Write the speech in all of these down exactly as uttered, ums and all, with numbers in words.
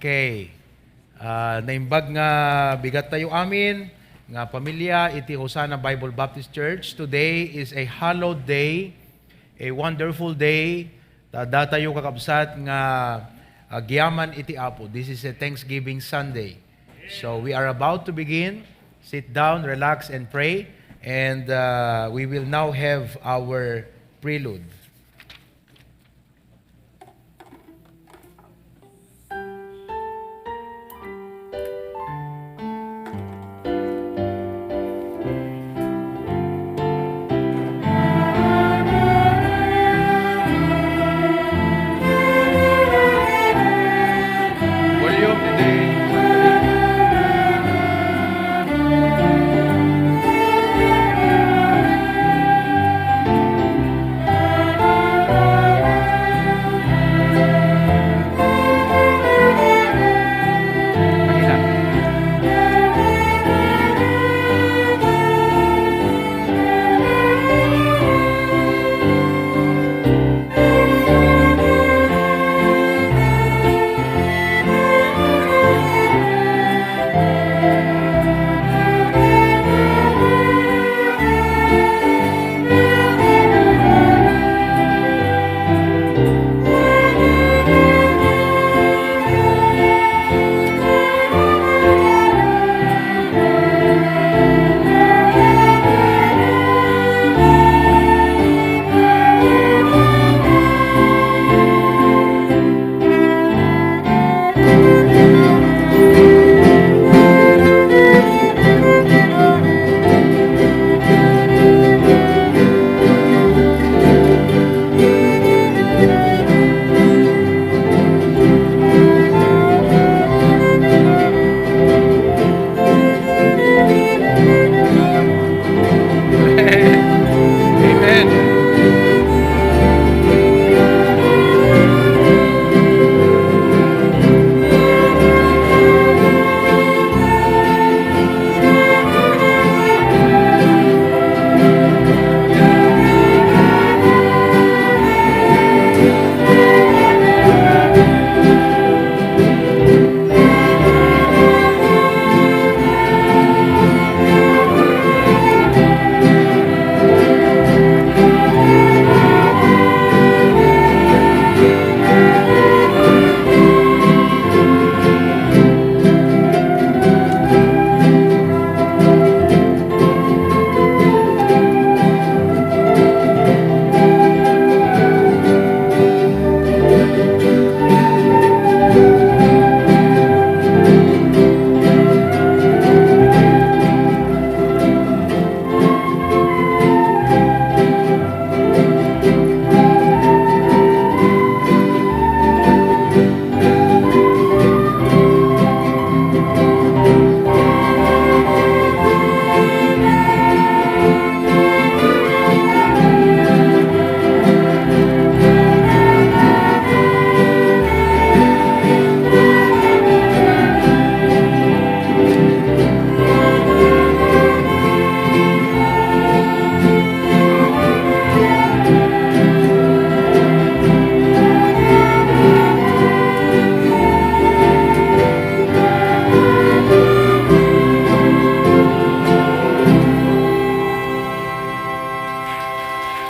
Okay. Ah, naimbag nga bigat tayo amin nga pamilya iti Hosanna Bible Baptist Church. Today is a hallowed day, a wonderful day. Ta datayo, kakabsat, nga agyamanen iti Apo. This is a Thanksgiving Sunday. So we are about to begin. Sit down, relax, and pray. And, uh, we will now have our prelude. Volume, hindi. Amen.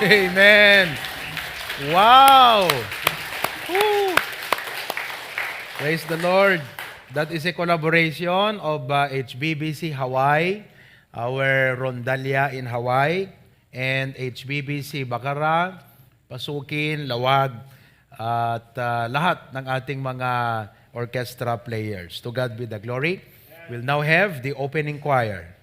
Amen. Wow! Woo! Praise the Lord. That is a collaboration of, uh, H B B C Hawaii, our Rondalia in Hawaii, and H B B C Bacara, Pasukin, Laoag, at, uh, lahat ng ating mga orchestra players. To God be the glory. We'll now have the opening choir.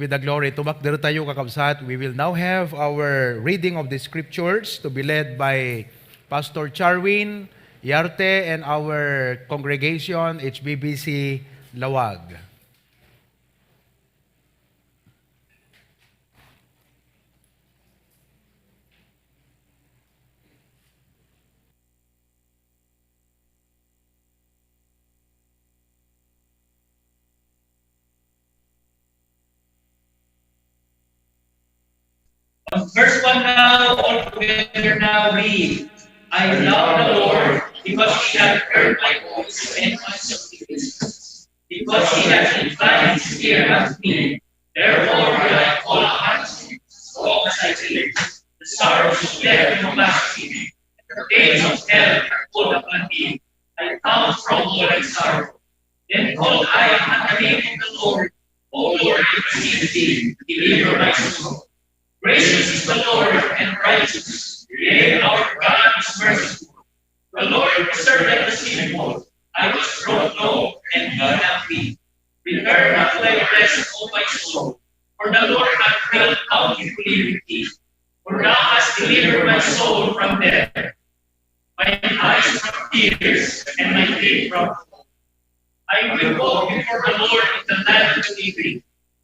Be the glory. Tumakder tayo, kakabsat. We will now have our reading of the scriptures to be led by Pastor Charwin Yarte and our congregation, H B B C Laoag. Verse one now, all together now read. I love the Lord because he hath heard my voice and my supplications, because he hath inclined his ear unto me. Therefore will I call upon him as long as I live. The sorrows of death compassed me, and the pains of hell are close upon me. I come from all my sorrow. Then called I upon the name of the Lord. O Lord, I beseech thee, deliver my soul. Gracious is the Lord and righteous. Yea, our God is merciful. The Lord preserveth the simple. I was brought low, and he helped me. Return not to thy rest, O my soul, for the Lord hath dealt bountifully with thee. For thou hast delivered my soul from death, mine eyes from tears, and my feet from fall. I will walk before the Lord in the land of the living.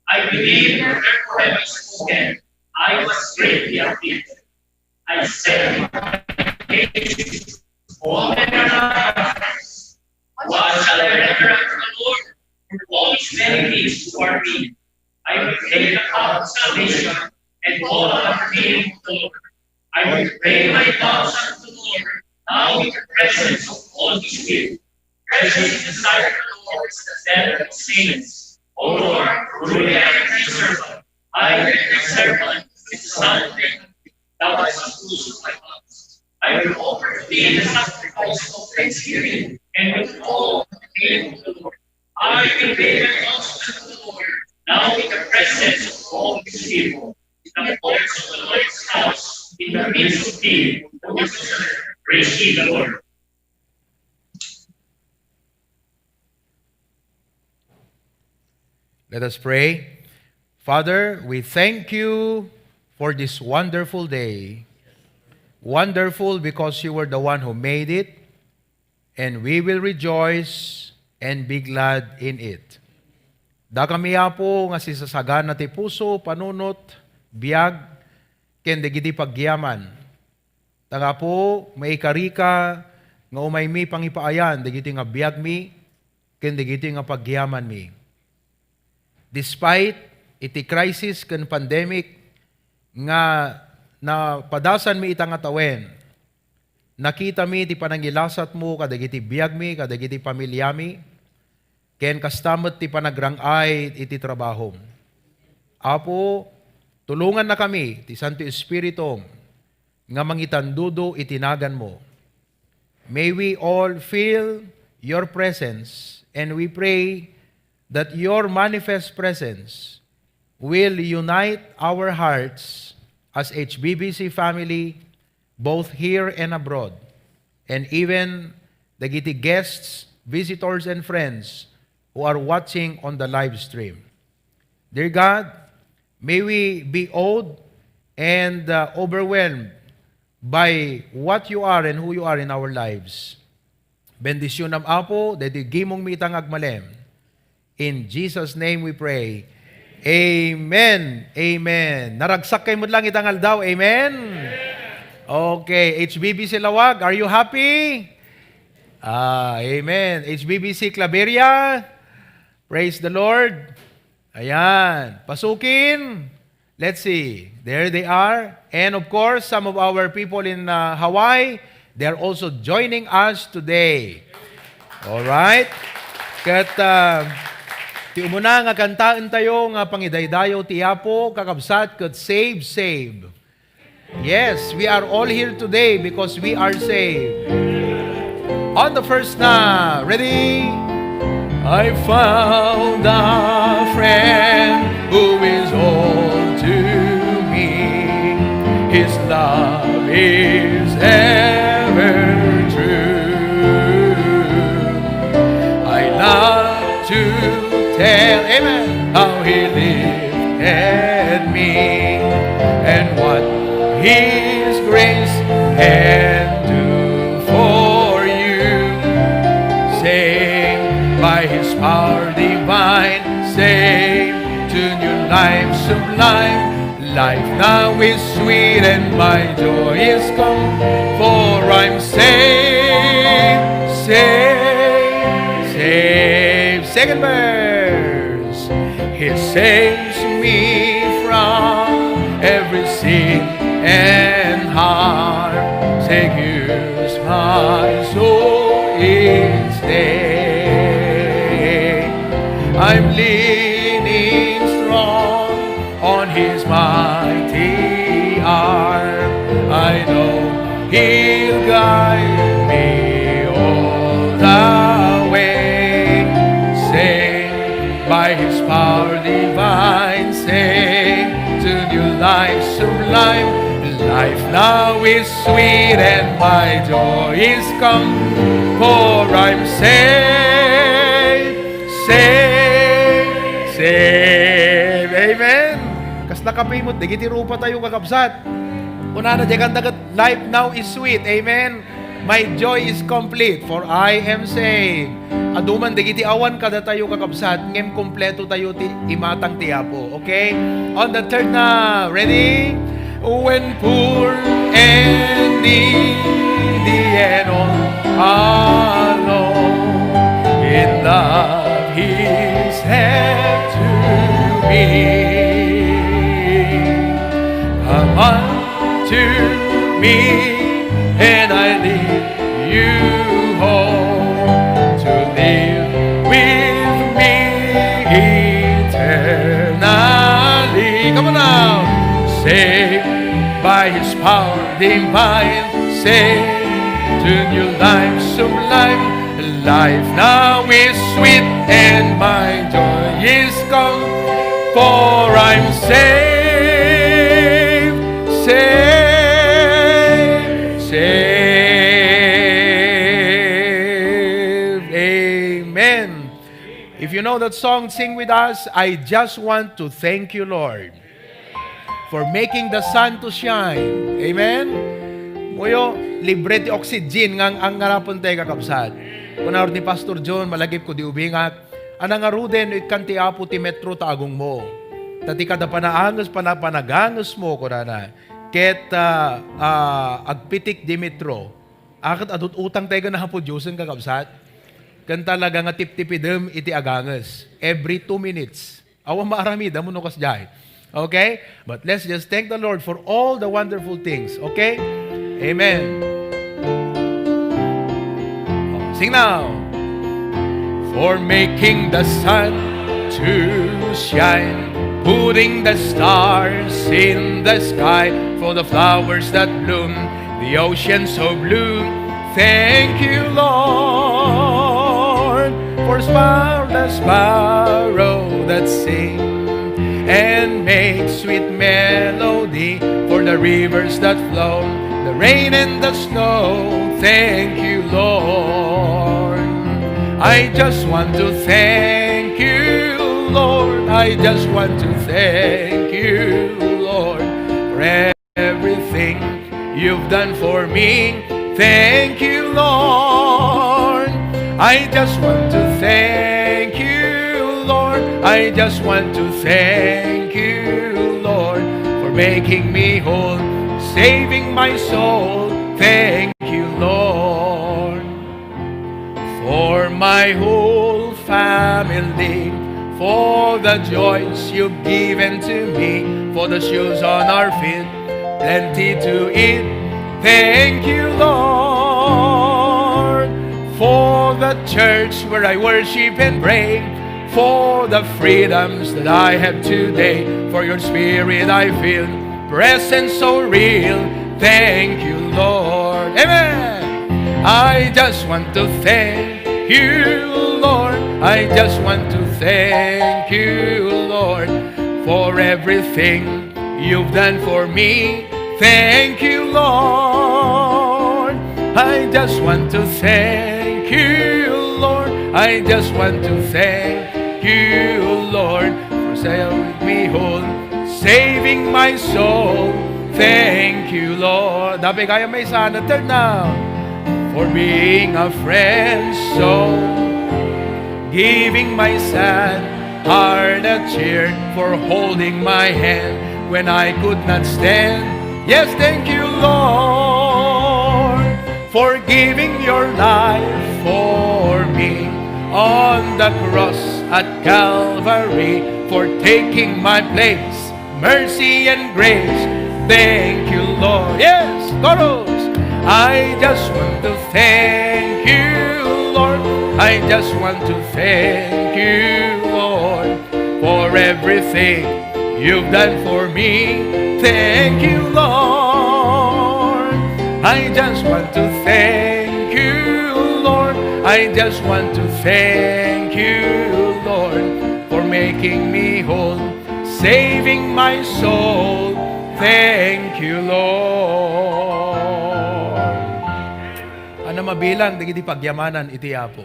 I believe, therefore have I spoken. I was greatly afflicted. I said in my haste, all men are not righteous. What shall I render unto the Lord for all his many deeds toward me? I will take the cup of salvation and call upon the name of the Lord. I will pay my vows unto the Lord now in the presence of all his people. Precious in the sight of the Lord is the death of his saints. O Lord, truly I am thy servant. I am thy servant, the son of David. Thou hast loosed my bonds. I will offer to thee the sacrifice of thanksgiving, and will call on the name of the Lord. I will pay my vows unto the Lord, now in the presence of all his people, in the courts of the Lord's house, in the midst of thee, O Jerusalem. Praise ye the Lord. Let us pray. Father, we thank you for this wonderful day. Wonderful because you were the one who made it. and we will rejoice and be glad in it. Dakami, Apo, nga sisasagana ti puso, panunot, biag, ken dagiti pagyaman. Ta, Apo, maikarika nga umaymi pangipaayan dagiti nga biagmi ken dagiti nga pagyamanmi. Despite iti crisis ken pandemic nga napadasanmi ita nga tawen, nakitami ti panangilasatmo kadagiti biagmi, kadagiti pamiliami, ken kasta met ti panagrang-ay iti trabahom. Apo, tulongannakami ti Santo Espiritum nga mangitandudo iti naganmo. May we all feel your presence, and we pray that your manifest presence will unite our hearts as H B B C family, both here and abroad, and even dagiti guests, visitors, and friends who are watching on the live stream. Dear God, may we be awed and, uh, overwhelmed by what you are and who you are in our lives. Bendisyonam, Apo, daytoy gimongmi ita nga agmalem. In Jesus' name we pray. Amen. Amen. Naragsak kayo met lang ita nga aldaw. Amen. Okay, H B B C Laoag, are you happy? Ah, amen. H B B C Claveria, praise the Lord. Ayan. Pasukin. Let's see. There they are. And of course, some of our people in, uh, Hawaii, they're also joining us today. All right? Ket, uh, ti umuna nga kantaentayo nga pangidaydayaw ti Apo, kakabsat, ket Save, Save. Yes, we are all here today because we are saved. On the first na, ready? I found a friend who is all to me. His love is ever true. I love to tell, amen, how he lifted me and what his grace can do for you. Saved by his power divine, saved to new life sublime. Life now is sweet and my joy is come, for I'm saved, saved, saved. Second verse. He saves me from every sin and harm, secures my soul each day. I'm leaning strong on his mighty arm. I know he'll guide me all the way. Saved by his power divine, saved to new life sublime. Life now is sweet and my joy is come, for I'm saved, saved, saved. Amen. Kasla kape met dagiti rupatayo, kakabsat. Kunana diay kanta ket, "Life now is sweet." Amen. "My joy is complete, for I am saved." Adu man dagiti awan kadatayo, kakabsat, ngem kompletotayo ti imatang ti Apo. Okay? On the third na, ready? When poor and needy and all alone, in love he said to me, "Come unto me, and I lead you home to live with me eternally." Come on now. Saved by his power divine, saved to new life sublime. Life now is sweet and my joy is come, for I'm saved, saved, saved. Amen. If you know that song, sing with us. "I just want to thank you, Lord, for making the sun to shine." Amen? Puyo, libre ti oxygen nga ang, ang ngarapentayo, kakabsat. Kuna ni Pastor John, malagipko di ubingak, a nangaruden no ikkan ti Apo ti metro ta agongmo. Ta ti kada panaanges, pana-, panagangesmo, kunana. Ket, ah, ah, agpitik di metro. Akat adut-utang tayo gana Apo Diosen, kakabsat. Ken talaga nga tiptipidem iti aganges. Every two minutes. Awan maaramid, ammom no kasdiay. Okay? But let's just thank the Lord for all the wonderful things. Okay? Amen. Oh, sing now. For making the sun to shine, putting the stars in the sky, for the flowers that bloom, the ocean so blue. Thank you, Lord, for smile the sparrow that sing and make sweet melody, for the rivers that flow, the rain and the snow. Thank you, Lord. I just want to thank you, Lord. I just want to thank you, Lord, for everything you've done for me. Thank you, Lord. I just want to thank you, Lord. I just want to thank you, Lord, for making me whole, saving my soul. Thank you, Lord, for my whole family, for the joys you've given to me, for the shoes on our feet, plenty to eat. Thank you, Lord, for the church where I worship and pray, for the freedoms that I have today, for your spirit I feel, presence so real. Thank you, Lord. Amen. I just want to thank you, Lord. I just want to thank you, Lord, for everything you've done for me. Thank you, Lord. I just want to thank you, Lord. I just want to thank you, Lord, for saving me whole, saving my soul. Thank you, Lord. Dapat kayo may sana. Third now. For being a friend, so giving my sad heart a cheer, for holding my hand when I could not stand. Yes, thank you, Lord, for giving your life for me on the cross at Calvary, for taking my place, mercy and grace. Thank you, Lord. Yes, chorus. I just want to thank you, Lord. I just want to thank you, Lord, for everything you've done for me. Thank you, Lord. I just want to thank you, Lord. I just want to thank you, Lord, for making me whole, saving my soul. Thank you, Lord. Ania mabilang dagiti pagyamanan iti Apo.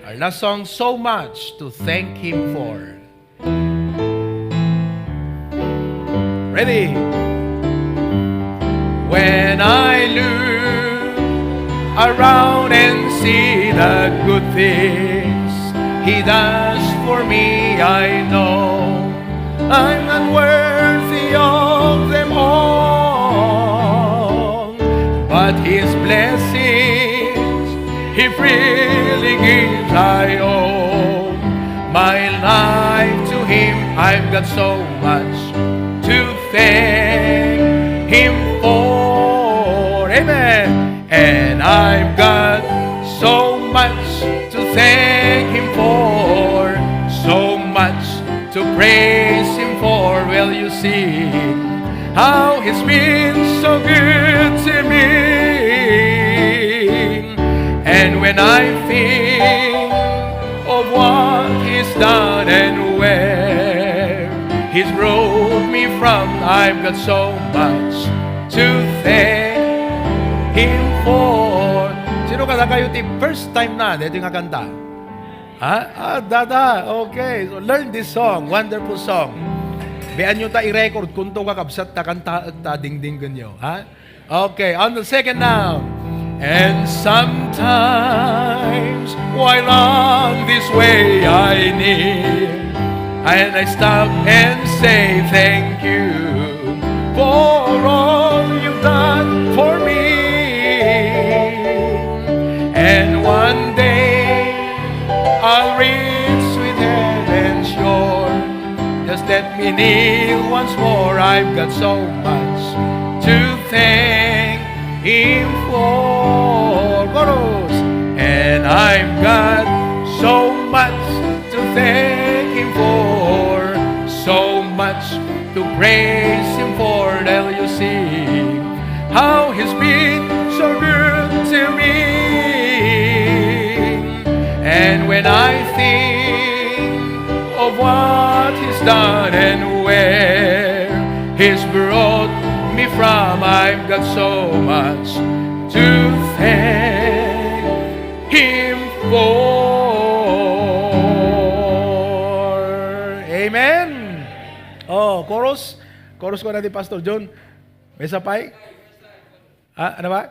Our last song, So Much to Thank Him For. Ready? When I look around and see the good things He does for me, I know I'm not worthy of them all. But His blessings He freely gives, I owe my life to Him. I've got so much to thank Him for. Amen. And I've got so much to thank Him for, so much to praise Him for. Will you sing how He's been so good to me? And when I think of what He's done and where He's brought me from, I've got so much to thank Him for. Sino kadakayo ti first time na dito nga kanta? Ha? Ah, dada. Okay. So, learn this song. Wonderful song. Bianyo ta i-record kunto, kakabsat, ta kanta, ta dingdinggenyo. Ha? Okay, on the second now. And sometimes, while on this way I kneel, and I stop and say thank you for all you've done for me. And one day I'll reach with heaven's shore. Just let me kneel once more. I've got so much to thank Him for. Chorus. And I've got so much to thank Him for, so much to praise Him for. Till you see how He's been so good to me. And when I think of what He's done and where He's brought me from, I've got so much to thank Him for. Amen. Oh, chorus. Chorus ko na di Pastor John. May sapay? Ah, ano ba?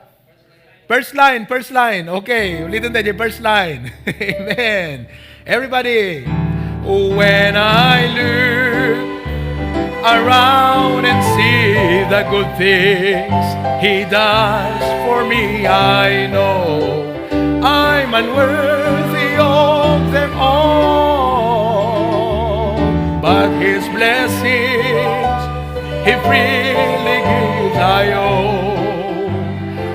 First line, first line. Okay, ulitin tayo, first line. Amen. Everybody. When I look around and see the good things He does for me, I know I'm unworthy of them all. But His blessings He freely gives. I owe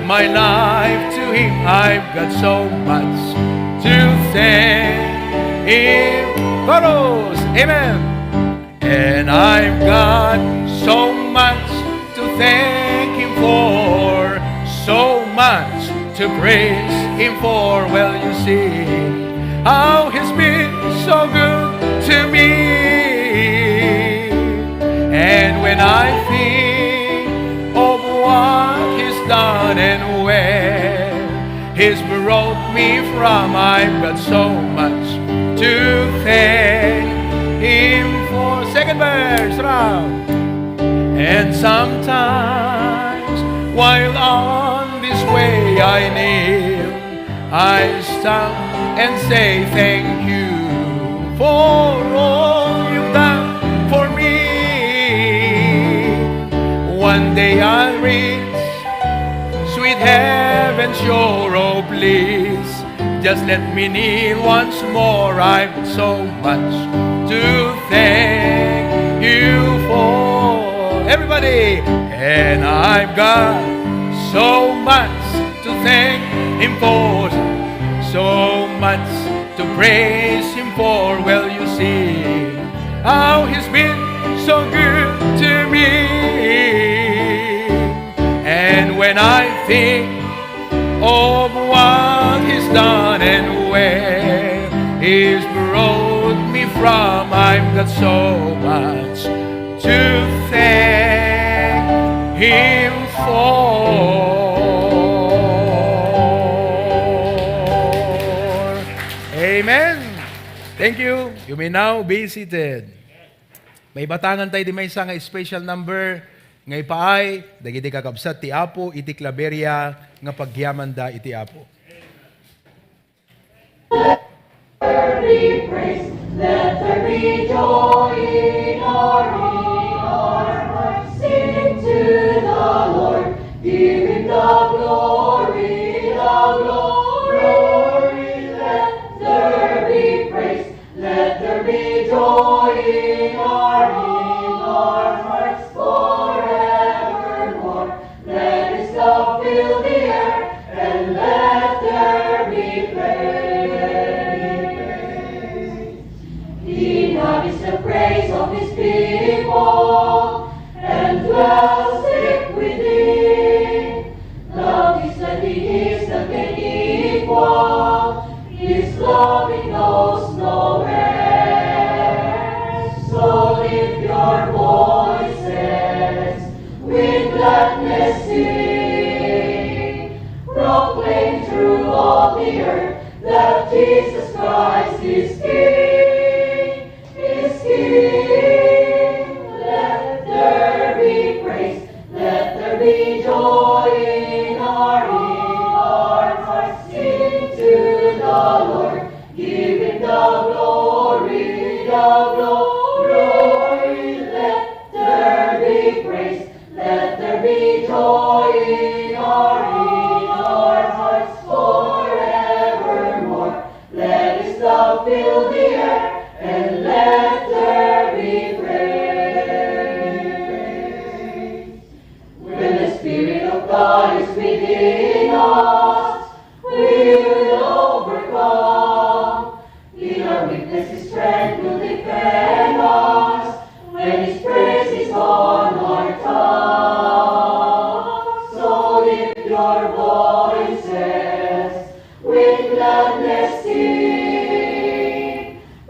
my life to Him. I've got so much to thank Him. Chorus, amen. And I've got so much to thank Him for, so much to praise Him for. Well, you see how He's been so good to me. And when I think of what He's done and where He's brought me from, I've got so much to thank Him for. Second verse, round. And sometimes, while on this way I kneel, I stop and say thank you for all you've done for me. One day I'll reach sweet heaven shore, oh please, just let me kneel once more. I've so much to thank you for. Everybody, and I've got so much to thank Him for, so much to praise Him for. Well, you see how He's been so good to me. And when I think of what He's done and where He's brought me from, I've got so much to thank Him for. Amen. Thank you. You may now be seated. Maibatangan tayo di maysa nga special number nga ipaay dagiti kakabsat ti Apo iti Claveria nga pagyamanda iti Apo. Let there be praise, let there be joy in our hearts. Sing to the Lord, give Him the glory, the glory. Let there be praise, let there be joy in our, in our hearts forevermore. Let His love fill the earth, and let there be praise. He inhabits the praise of His people, and dwells deep within. Love is the biggest that can equal. His love it knows no end. So lift your voices, with gladness sing. Proclaim through all the earth that Jesus Christ is King. Is King. Let there be praise, let there be joy Thou fill the earth, and let there be praise. When the Spirit of God is within us, we will overcome. In our weakness, His strength will defend us. When His praise is on our tongue, so lift your voices with gladness, sing.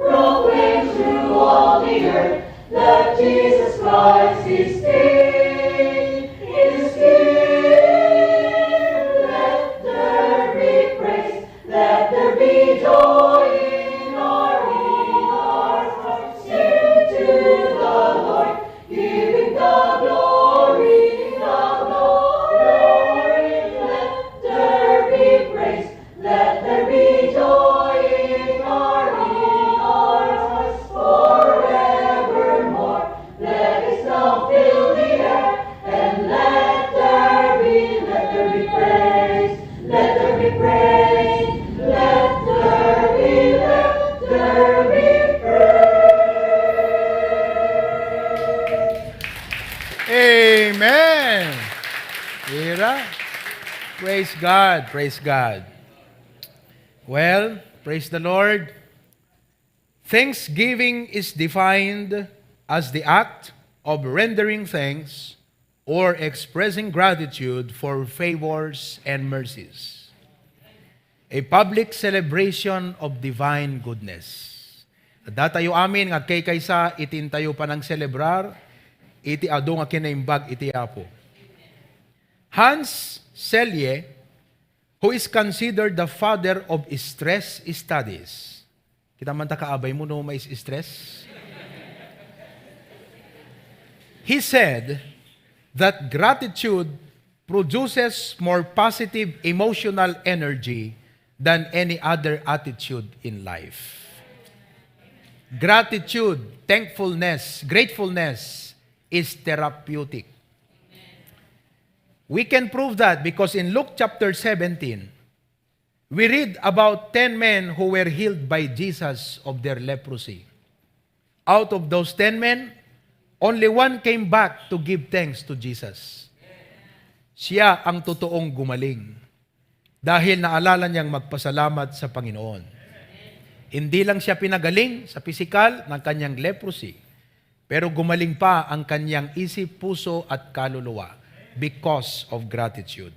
Proclaim through all the earth that Jesus Christ is King, is King. Let there be praise, let there be joy in our, in our hearts. Sing to the Lord, give Him the glory, the glory. Let there be praise, let there be joy in our, in our hearts forevermore. Let His love fill the earth, and let there be, let there be praise, let there be praise, let there be, let there be praise. Amen. Ira. Praise God. Praise God. Well, praise the Lord. Thanksgiving is defined as the act of rendering thanks or expressing gratitude for favors and mercies. A public celebration of divine goodness. Datayo amin nga agkaykaysa iti intayo panangselebrar iti adu nga kinaimbag iti Apo. Hans Selye, who is considered the father of stress studies. Kita man ta kaabay mo no mais-stress. He said that gratitude produces more positive emotional energy than any other attitude in life. Gratitude, thankfulness, gratefulness is therapeutic. We can prove that because in Luke chapter seventeen, we read about ten men who were healed by Jesus of their leprosy. Out of those ten men, only one came back to give thanks to Jesus. Siya ang totoong gumaling dahil naalala niyang magpasalamat sa Panginoon. Hindi lang siya pinagaling sa pisikal ng kanyang leprosy, pero gumaling pa ang kanyang isip, puso at kaluluwa because of gratitude.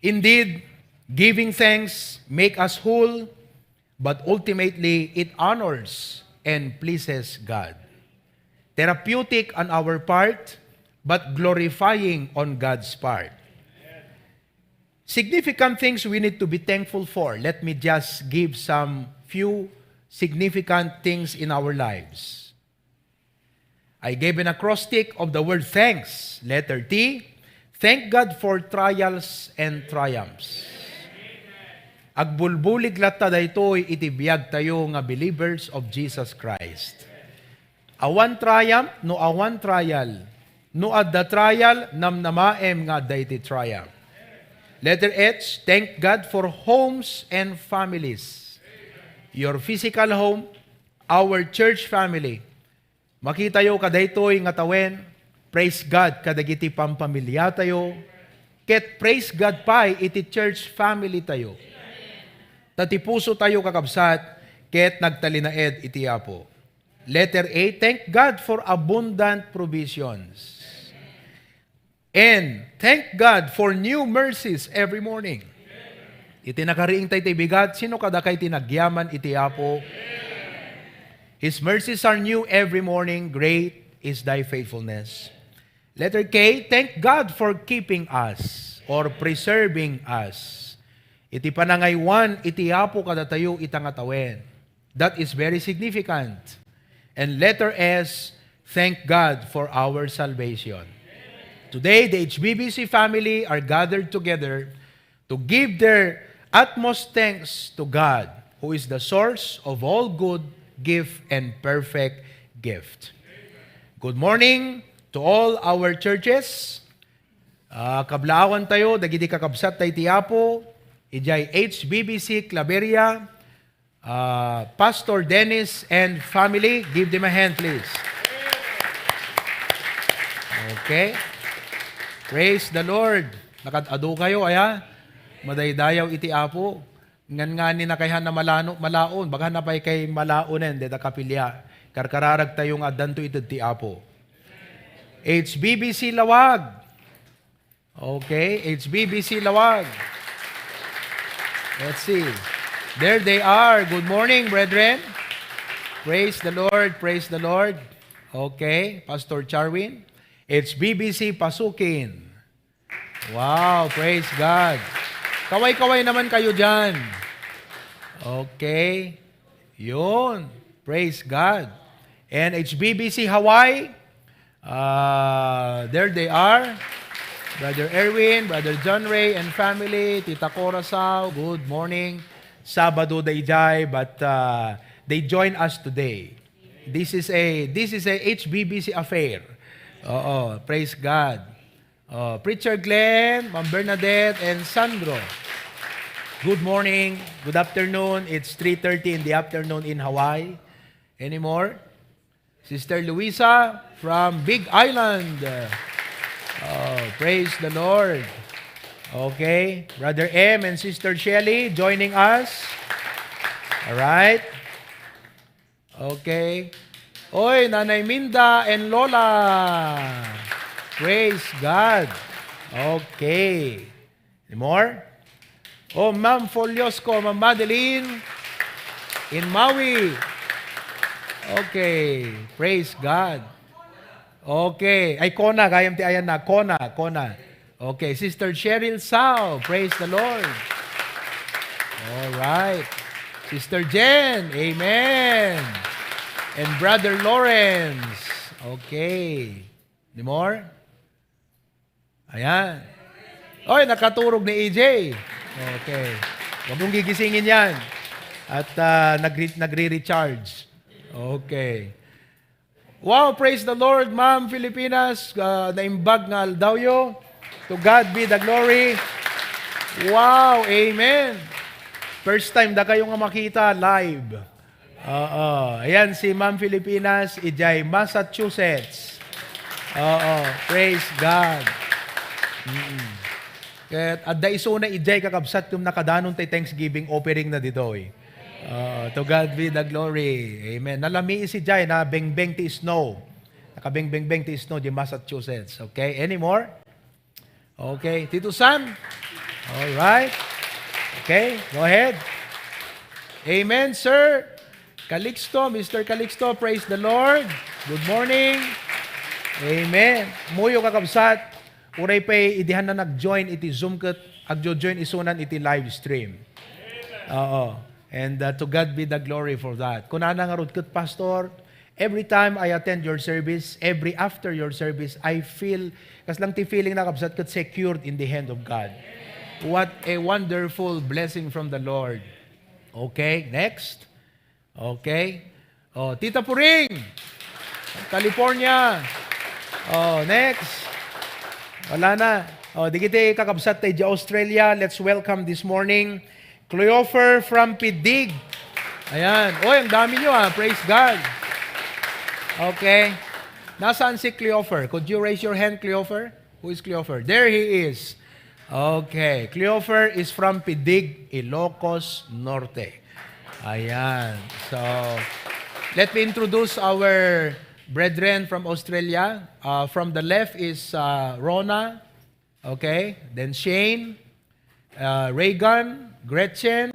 Indeed, giving thanks make us whole, but ultimately it honors and pleases God. Therapeutic on our part, but glorifying on God's part. Significant things we need to be thankful for. Let me just give some few significant things in our lives. I gave an acrostic of the word thanks. Letter T, thank God for trials and triumphs. Agbulbulig latta daytoy iti biag tayo nga believers of Jesus Christ. Awan triumph no awan trial. No adda trial, namnamaem nga adda iti triumph. Letter H, thank God for homes and families. Your physical home, our church family. Makitayo kadaytoy nga tawen, praise God kadagiti pampamiliatayo, ket praise God pay iti church family tayo. Ta ti puso tayo, kakabsat, ket nagtalinaed iti Apo. Letter A, thank God for abundant provisions. And thank God for new mercies every morning. Iti nakariing tayo ti bigat, sino kadakay ti nagyaman iti Apo? His mercies are new every morning, great is thy faithfulness. Letter K, thank God for keeping us or preserving us. Iti panangaywan iti Apo kadatayo ita nga tawen. That is very significant. And letter S, thank God for our salvation. Today, the H B B C family are gathered together to give their utmost thanks to God, who is the source of all good gift and perfect gift. Good morning to all our churches. Ah, kablaawan tayo, dagiti kakabsat tayo ti Apo, idiay H B B C Claveria, Uh, Pastor Dennis and family, give them a hand, please. Okay. Praise the Lord. Nakad-adu kayo, aya? Madaydayaw iti Apo. Ngan ngani na kay han na malano, malaon. Baga han na pay kay malaonen, deta kapilya. Karkararag tayo nga addanto ited ti Apo. H B B C Lawag. Okay, H B B C Lawag. Let's see. There they are. Good morning, brethren. Praise the Lord. Praise the Lord. Okay, Pastor Charwin. H B B C Pasukin. Wow, praise God. Kaway-kaway naman kayo dyan. Okay. Yun. Praise God. And H B B C Hawaii, uh, there they are. Brother Erwin, Brother John Ray, and family, Tita Cora Sao, good morning. Sabado daydiay, but uh, they join us today. This is a this is a H B B C affair. Oo, praise God. Oh, Preacher Glenn, Ma'am Bernadette, and Sandro. Good morning, good afternoon. It's three thirty in the afternoon in Hawaii. Any more? Sister Luisa from Big Island. Oh, praise the Lord. Okay, Brother M and Sister Shelly joining us. All right. Okay. Oy, Nanay Minda and Lola. Praise God. Okay. Any more? Oh, Ma'am Foliosco, Ma'am Madeline in Maui. Okay. Praise God. Okay. Ay, Kona, gayam ti ayan na. Kona, Kona. Okay, Sister Cheryl Sao, praise the Lord. All right. Sister Jen, amen. And Brother Lawrence. Okay. Any more? Ayan. Oy, nakaturog ni E J. Okay. Huwag mong gigisingin yan. At ah, nagre- nagre-recharge. Okay. Wow, praise the Lord, Ma'am Filipinas. Ah, naimbag nga aldawyo. To God be the glory. Wow, amen. First time da kayo nga makita live. Oo. Ayan si Ma'am Filipinas, idiay Massachusetts. Oo, praise God. Mm-mm. Ket adda isuna idiay kakabsat ken nakadanon tay Thanksgiving offering na ditoy. Oo, to God be the glory. Amen. Nalamiis idiay, nabengbeng ti snow. Nakabengbeng ti snow di Massachusetts. Okay, any more? Okay, Tito San? All right. Okay, go ahead. Amen, sir. Calixto, Mister Calixto, praise the Lord. Good morning. Amen. Muyo, kakabsat, uray pay idi han na nag-join iti Zoom ket agjo-join isunan iti live stream. Oo. And uh, to God be the glory for that. Kunana ngarud ket, Pastor, every time I attend your service, every after your service, I feel, kas lang ti feeling na, kabsat, ket secured in the hand of God. What a wonderful blessing from the Lord. Okay, next. Okay. Oh, Tita Puring, California. Oh, next. Wala na. Oh, digiti kakabsat tayo di Australia. Let's welcome this morning Cleofer from Pidig. Ayan. Oy, ang dami nyo ah. Praise God. Okay. Nasaan si Cleofer? Could you raise your hand, Cleofer? Who is Cleofer? There he is. Okay. Cleofer is from Pidig, Ilocos Norte. Ayan. So, let me introduce our brethren from Australia. Uh, from the left is uh, Rona. Okay. Then Shane, uh, Reagan, Gretchen,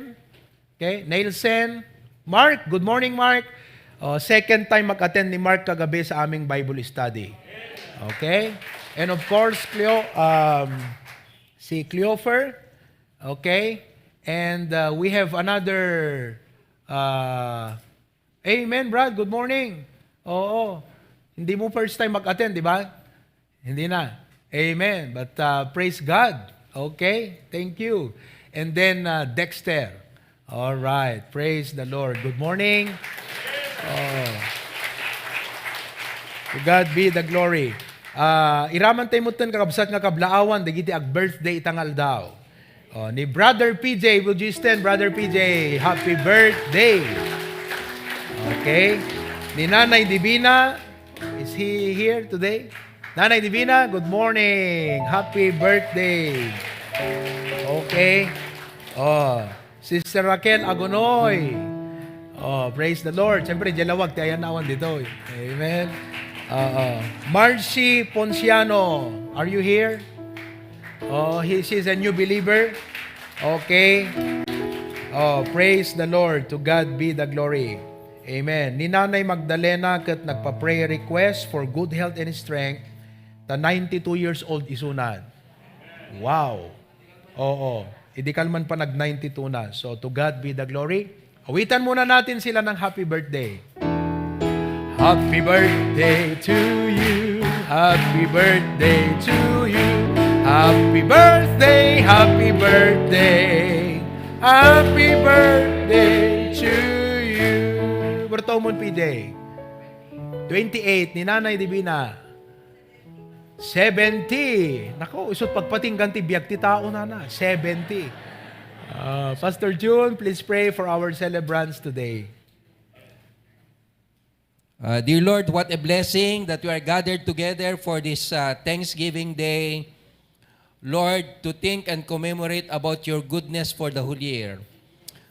okay, Nielsen, Mark. Good morning, Mark. Uh, second time mag-attend ni Mark kagabi sa aming Bible study. Okay? And of course, Cleo, um, si Cleofer. Okay? And uh, we have another uh, Amen, Brad. Good morning. Oo. Hindi mo first time mag-attend, di ba? Hindi na. Amen. But uh, praise God. Okay? Thank you. And then uh, Dexter. All right. Praise the Lord. Good morning. Oh. To God be the glory. Ah, iraman tayo mutten, kakabsat, nga kablaawan dagiti ag-birthday ita nga aldaw. Oh, ni Brother P J, would you stand, Brother P J? Happy birthday. Okay. Ni Nanay Divina, is he here today? Nanay Divina, good morning. Happy birthday. Okay. Oh, Sister Raquel Agonoy. Oh, praise the Lord. Siyempre, diyan lawag, ti ayan awan dito. Amen. Oo. Marcy Ponciano, are you here? Oh, he, she's a new believer. Okay. Oh, praise the Lord. To God be the glory. Amen. Ni Nanay Magdalena ket nagpa-prayer request for good health and strength. Ta ninety-two years old isunan. Wow. Oo. Idikal man pa nag ninety-two na. So, to God be the glory. Awitan muna natin sila ng happy birthday. Happy birthday to you. Happy birthday to you. Happy birthday, happy birthday. Happy birthday to you. Berto mo, P J. Twenty-eight ni Nanay Divina. Seventy. Nako, isut pagpatinggan ti biag ti tao, nana. Seventy. Ah, Pastor June, please pray for our celebrants today. Uh, dear Lord, what a blessing that we are gathered together for this, uh, Thanksgiving Day. Lord, to think and commemorate about your goodness for the whole year.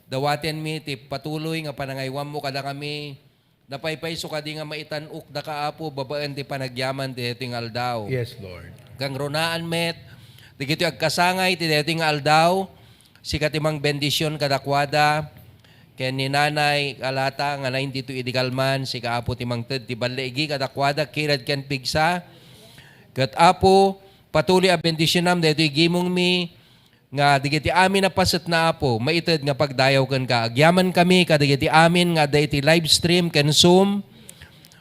Dawaten mi ti patuloy nga panangaywanmo kadakami. Napaypayso kadi nga maitan-ok daka, Apo, babaen ti panagyaman ti daytoy nga aldaw. Yes, Lord. Kangrunaan met, dagitoy agkasangay ti daytoy nga aldaw, sika ti mangbendisyon kadakuada, ken ni Nanay Kalata nga ninety-two idi kalman, sika, Apo, ti mangted ti balle igi kadakuada, kired ken pigsa. Ket, Apo, patuloy a bendisionam daytoy gimongmi, nga dagiti amin a pasetna, Apo, maited nga pagdayaw kenka. Agyamankami kadagiti amin nga adda iti live stream ken Zoom,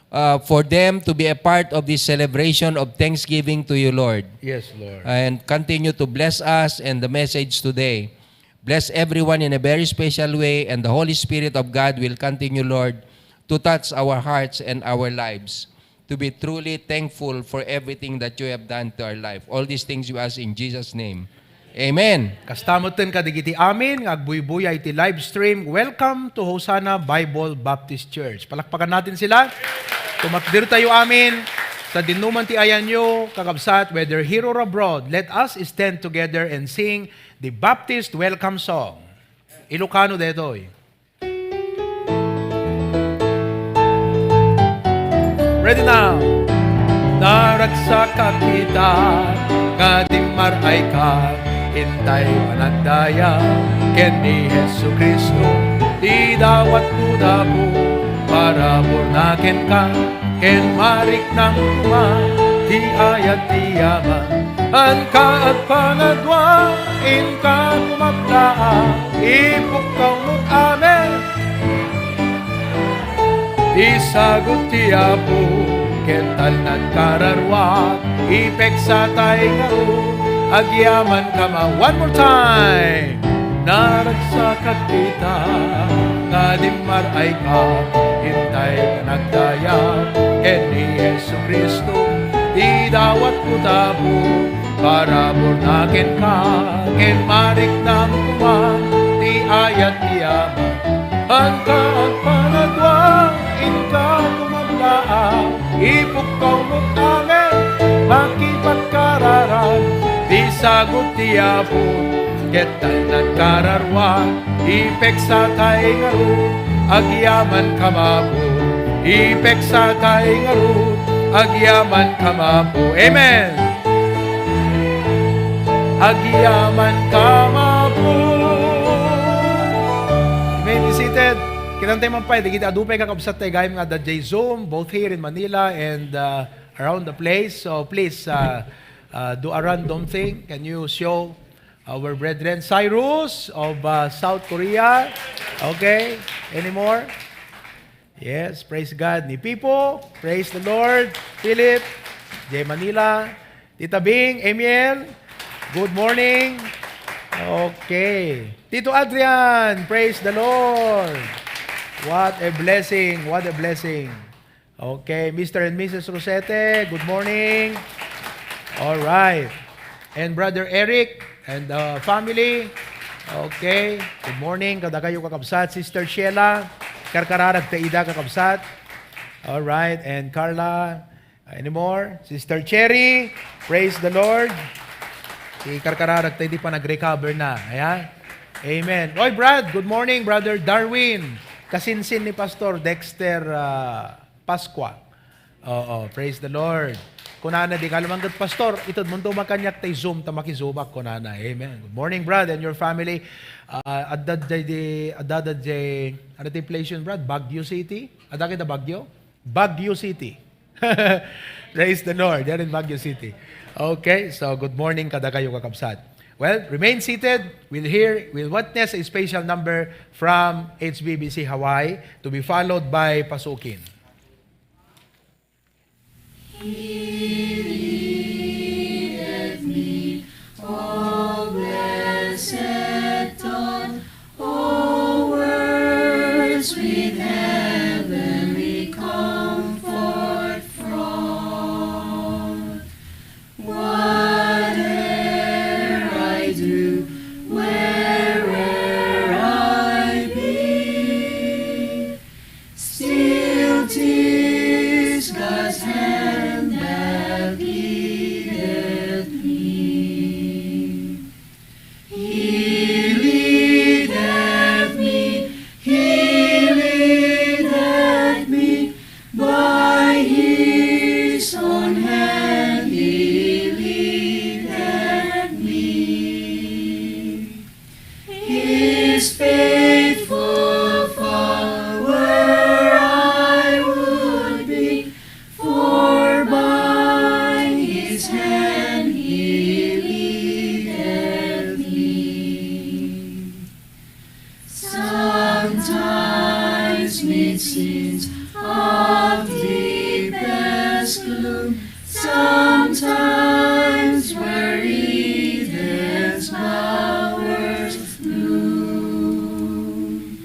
uh, for them to be a part of this celebration of thanksgiving to you, Lord. Yes, Lord. And continue to bless us and the message today. Bless everyone in a very special way, and the Holy Spirit of God will continue, Lord, to touch our hearts and our lives, to be truly thankful for everything that you have done to our life. All these things we ask in Jesus' name. Amen. Kasta metten kadagiti amin nga agbuybuya iti live stream, welcome to Hosanna Bible Baptist Church. Palakpakan natin sila. Tumakder tayo amin sa dinuman ti ayanyo, kakabsat, whether here or abroad. Let us stand together and sing the Baptist welcome song. Ilocano daytoy. Ready now. Naragsakak ita nga dimmar-ayka, intay panagdayag ken ni Jesu-Cristo, ti dawatmo, Apo, parabur na kenka, ken mariknam koma ti ayat ti yaman. Anka agpangadua, inka kumablaak, ipukkawmo, amen. Isagut ti Apo, ket talnad kararua, ipeksatay ngarud, agyamankama. One more time. Naragsakak ita nga dimmar-ayka, intay panagdayag ken ni Jesu-Cristo, ti dawatmo, Apo, parabur na kenka, ken mariknam koma ti ayat ti Ama. Anka agpangadua, inka kumablaak, ipukkawmo, amen, makipagkararag, ti sagut ti Apo, ket talnad kararua, ipeksatay ngarud, agyamankama, Apo, ipeksatay ngarud, agyamankama, Apo. Amen. Agyamankama, Apo. Amen. Be seated. Kinantay man pay, dagiti adu pay kakabsat tayo gayam nga adda jay Zoom, both here in Manila and, uh, around the place. So please, uh, uh, do a random thing. Can you show our brethren? Cyrus of, uh, South Korea. Okay. Any more? Yes, praise God. Ni Pipo, praise the Lord. Philip, J Manila. Tita Bing, Emiel, good morning. Okay. Tito Adrian, praise the Lord. What a blessing, what a blessing. Okay, Mister and Missus Rosete, good morning. All right. And Brother Eric, And, uh, family. Okay. Good morning kadakayo, kakabsat. Sister Sheila, karkararag ta ida, kakabsat. All right. And Carla, any more? Sister Cherry, praise the Lord. Ikarkararag ta idi pa nag-recover na. Ayan. Amen. Oy, Brad, good morning, Brother Darwin. Kasinsin ni Pastor Dexter, uh, Pascua. Oo, praise the Lord. Kunana, di ka lumangget, Pastor, itedmonto man kaniak tay Zoom, ta makizoom ak, kunana. Amen. Good morning, Brad, and your family. Ah, adda jay di, adda jay, ano ti place yun, Brad? Baguio City? Adda kita Baguio? Baguio City. Praise the Lord. There in Baguio City. Okay, so good morning kadakayo, kakabsat. Well, remain seated. We'll hear, we'll witness a special number from H B B C Hawaii, to be followed by Pasukin. He leadeth me, O blessed dawn, O words with heavenly comfort fraught. Whate'er I do, where'er I be, still 'tis God's hand that leadeth me. He leadeth me, He leadeth me, by His own hand He leadeth me. His faithful follower I would be, for by His hand He leadeth me. Sometimes 'mid scenes of deepest gloom, sometimes where Eden's bowers bloom,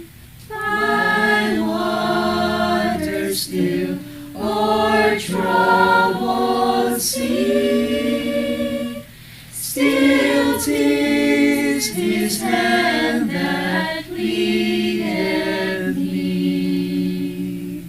by waters still or troubled sea, still 'tis His hand that leadeth me.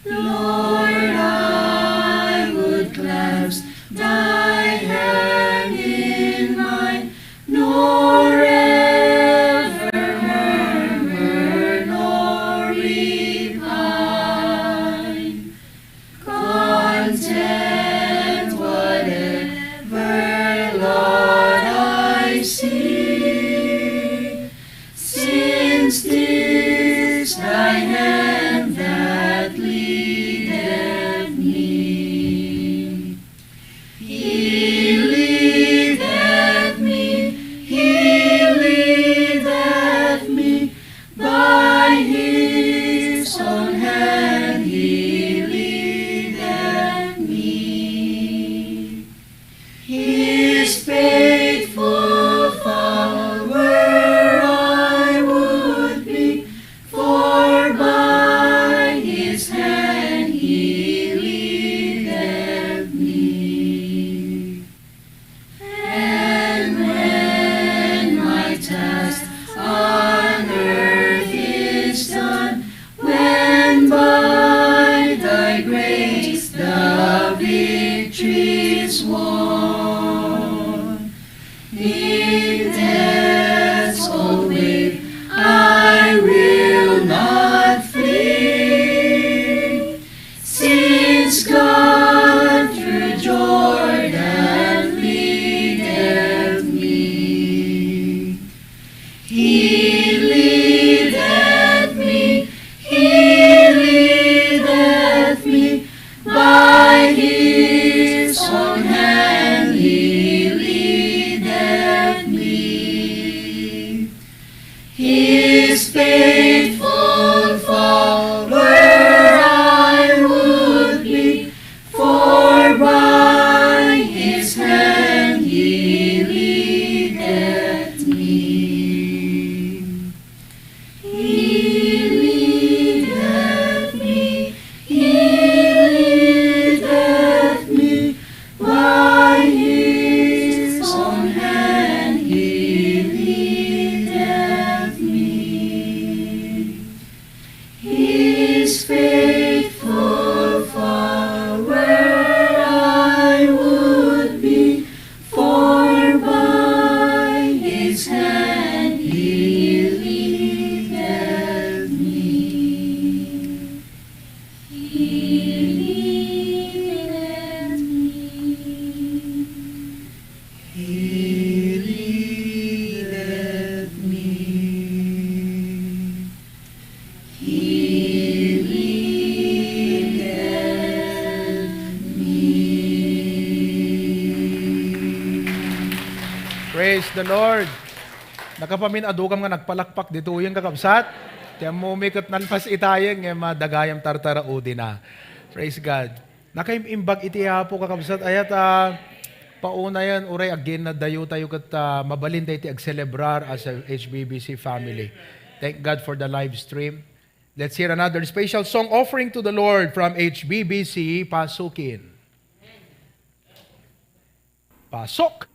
Lord, I would clasp Thy hand in mine, nor ever murmur nor repine. Content whatever lot I see, since 'tis Thy hand that leadeth me. He leadeth me, He leadeth me, by His own hand He leadeth me. His faithful follower I would be, for by His hand He leadeth me. And when my task on earth is done, when by Thy grace the victory is won, in death's cold wave I will not flee, since God through Jordan leadeth me. He leadeth me, He leadeth me, by His own hand faithful far where I would be, for by his hand he leadeth me. He leadeth me. He leadeth me. He leadeth me. Praise the Lord. Nakapamin-adukam nga nagpalakpak ditoyen, kakabsat. Ti ammom ket nalpas itay, ngem, ah, dagayam tartaraudina. Praise God. Nakaimbag iti Apo, kakabsat, ayat, ah, paunayen, uray agginnaddayotayo ket, ah, mabalin daytoy agselebrar as a H B B C family. Thank God for the live stream. Let's hear another special song offering to the Lord from H B B C Pasukin. Pasok!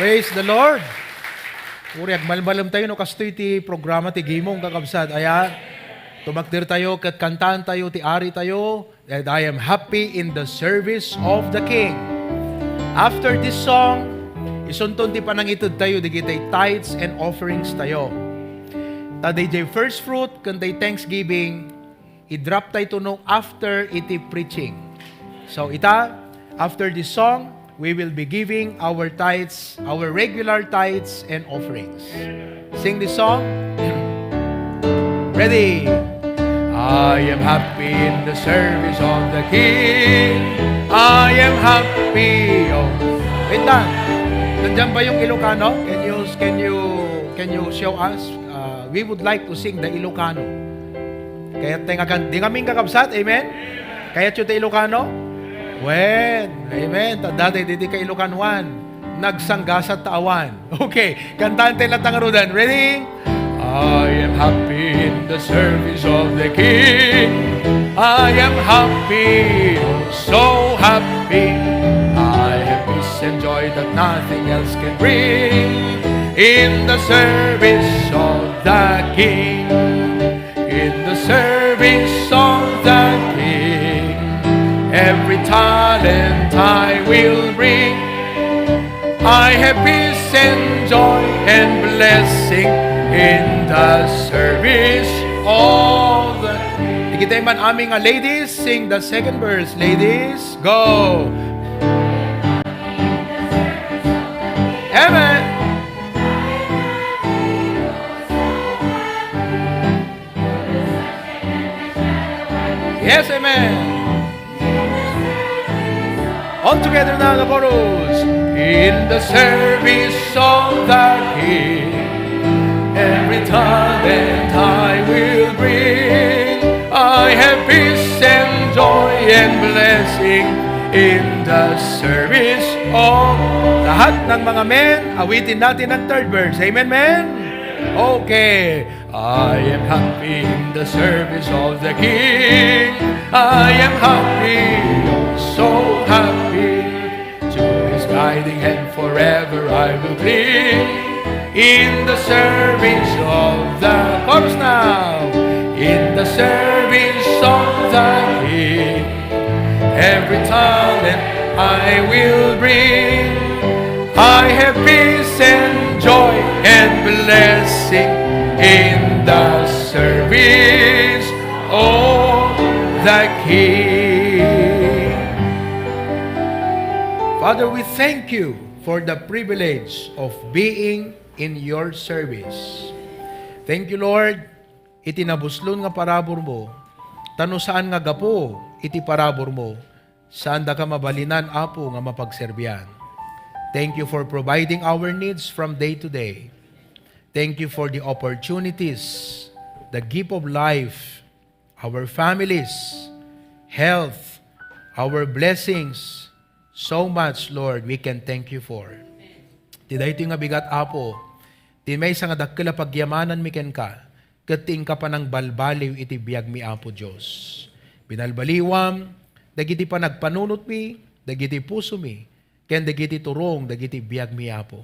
Praise the Lord! Uri, agmalmalem tayo no kastoy ti programa ti Gimong, kakabsat. Aya, tumakder tayo ket kantaan tayo ti Ari tayo, that I am happy in the service of the King. After this song, isunton ti panangited tayo digitay tithes and offerings tayo. Ta dayjay first fruit ken day thanksgiving, i-drop tayo no after iti preaching. So ita, after this song, we will be giving our tithes, our regular tithes and offerings. Sing this song. Ready? I am happy in the service of the King. I am happy. Oh. Wait lang. Nandiyan ba yung Ilocano? Can you, can you, can you show us? Uh, we would like to sing the Ilocano. Kayat tayo nga kan-, di kami kakabsat, amen? Kayat yu ti Ilocano? Wen, amen. Ta dati, di, di ka Ilocanoan. Nagsanggasat ta awan. Okay, kantaen tayo latta ngaruden. Ready? I am happy in the service of the King. I am happy, oh, so happy. I have peace and joy that nothing else can bring. In the service of the King, in the service of the King, every talent I will bring. I have peace and joy and blessing in the service of the King. Dagiti man amin nga ladies, sing the second verse, ladies. Go! Amen. Yes, amen. All together now, the chorus. In the service of the King, every talent I will bring. I have peace and joy and blessing in the service of. Lahat ng mga men, awitin natin ang third verse. Amen, men? Okay. I am happy in the service of the King. I am happy, oh, so happy. To his guiding hand forever I will cling. In the service of the, chorus now. In the service of the King, every talent I will bring. I have peace and joy and blessing in the service of the King. Father, we thank you for the privilege of being in your service. Thank you, Lord, iti nabuslon nga paraburmo, ta no saan nga gapu iti paraburmo, saan daka mabalinan, Apo, nga mapagserbian. Thank you for providing our needs from day to day. Thank you for the opportunities, the gift of life, our families, health, our blessings. So much, Lord, we can thank you for. Ti daytoy nga bigat, Apo, ti maysa nga dakkel a pagyamananmi kenka, ket ti inka panangbalbaliw iti biagmi, Apo Dios. Binalbaliwam dagiti panagpanunotmi, dagiti pusomi, ken dagiti turong dagiti biagmi, Apo.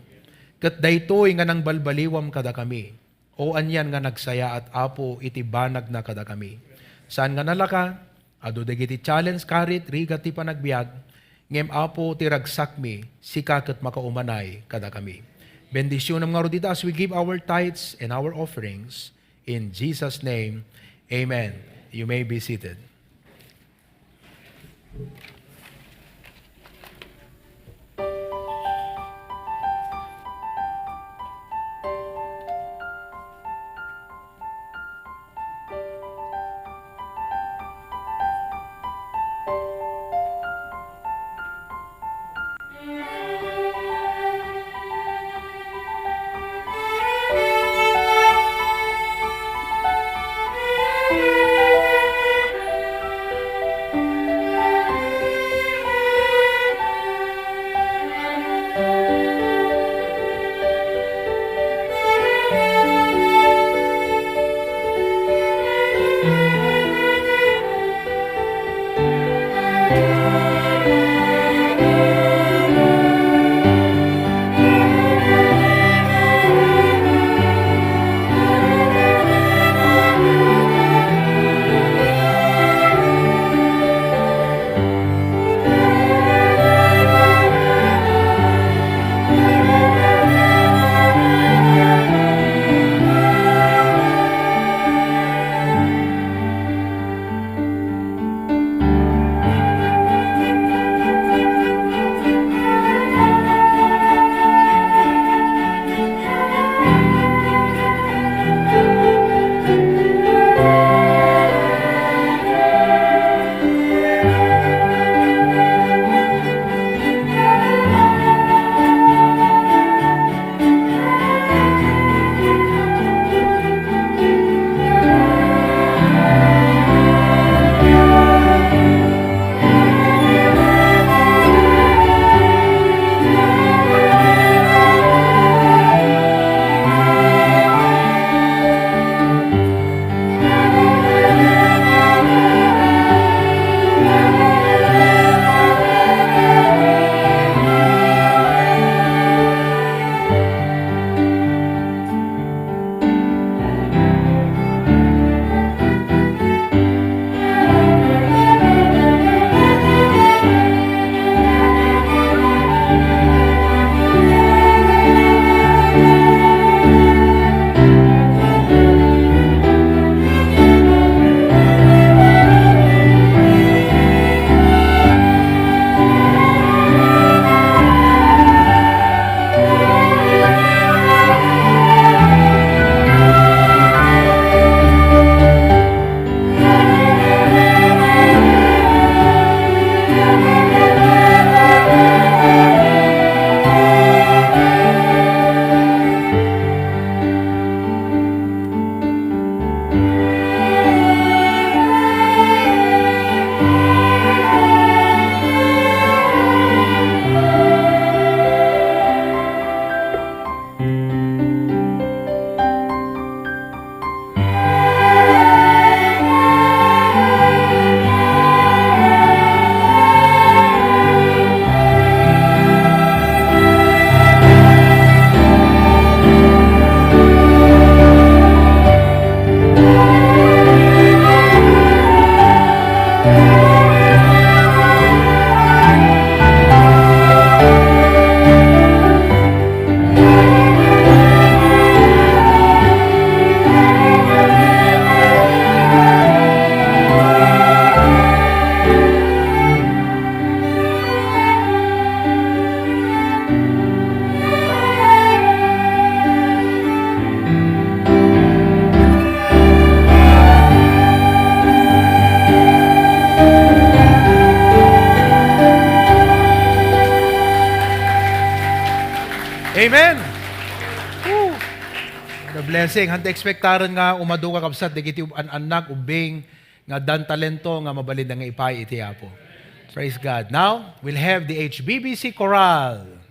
Ket daytoy nga nangbalbaliwam kadakami, o anian nga nagsayaat, Apo, iti banagna kadakami. Saan nga nalaka, adu dagiti challenge, karit, rigat ti panagbiag, ngem, Apo, ti ragsakmi, sika ket makaumanay kadakami. Bendisionam ngarud ita as we give our tithes and our offerings. In Jesus' name, amen. You may be seated. Amen! Woo! What a blessing. Handa ekspektaren nga umaduka, kabsat, dagiti an-annak, ubbing, nga dan talento nga mabalin da nga ipaay iti Apo. Praise God. Now, we'll have the H B B C Chorale.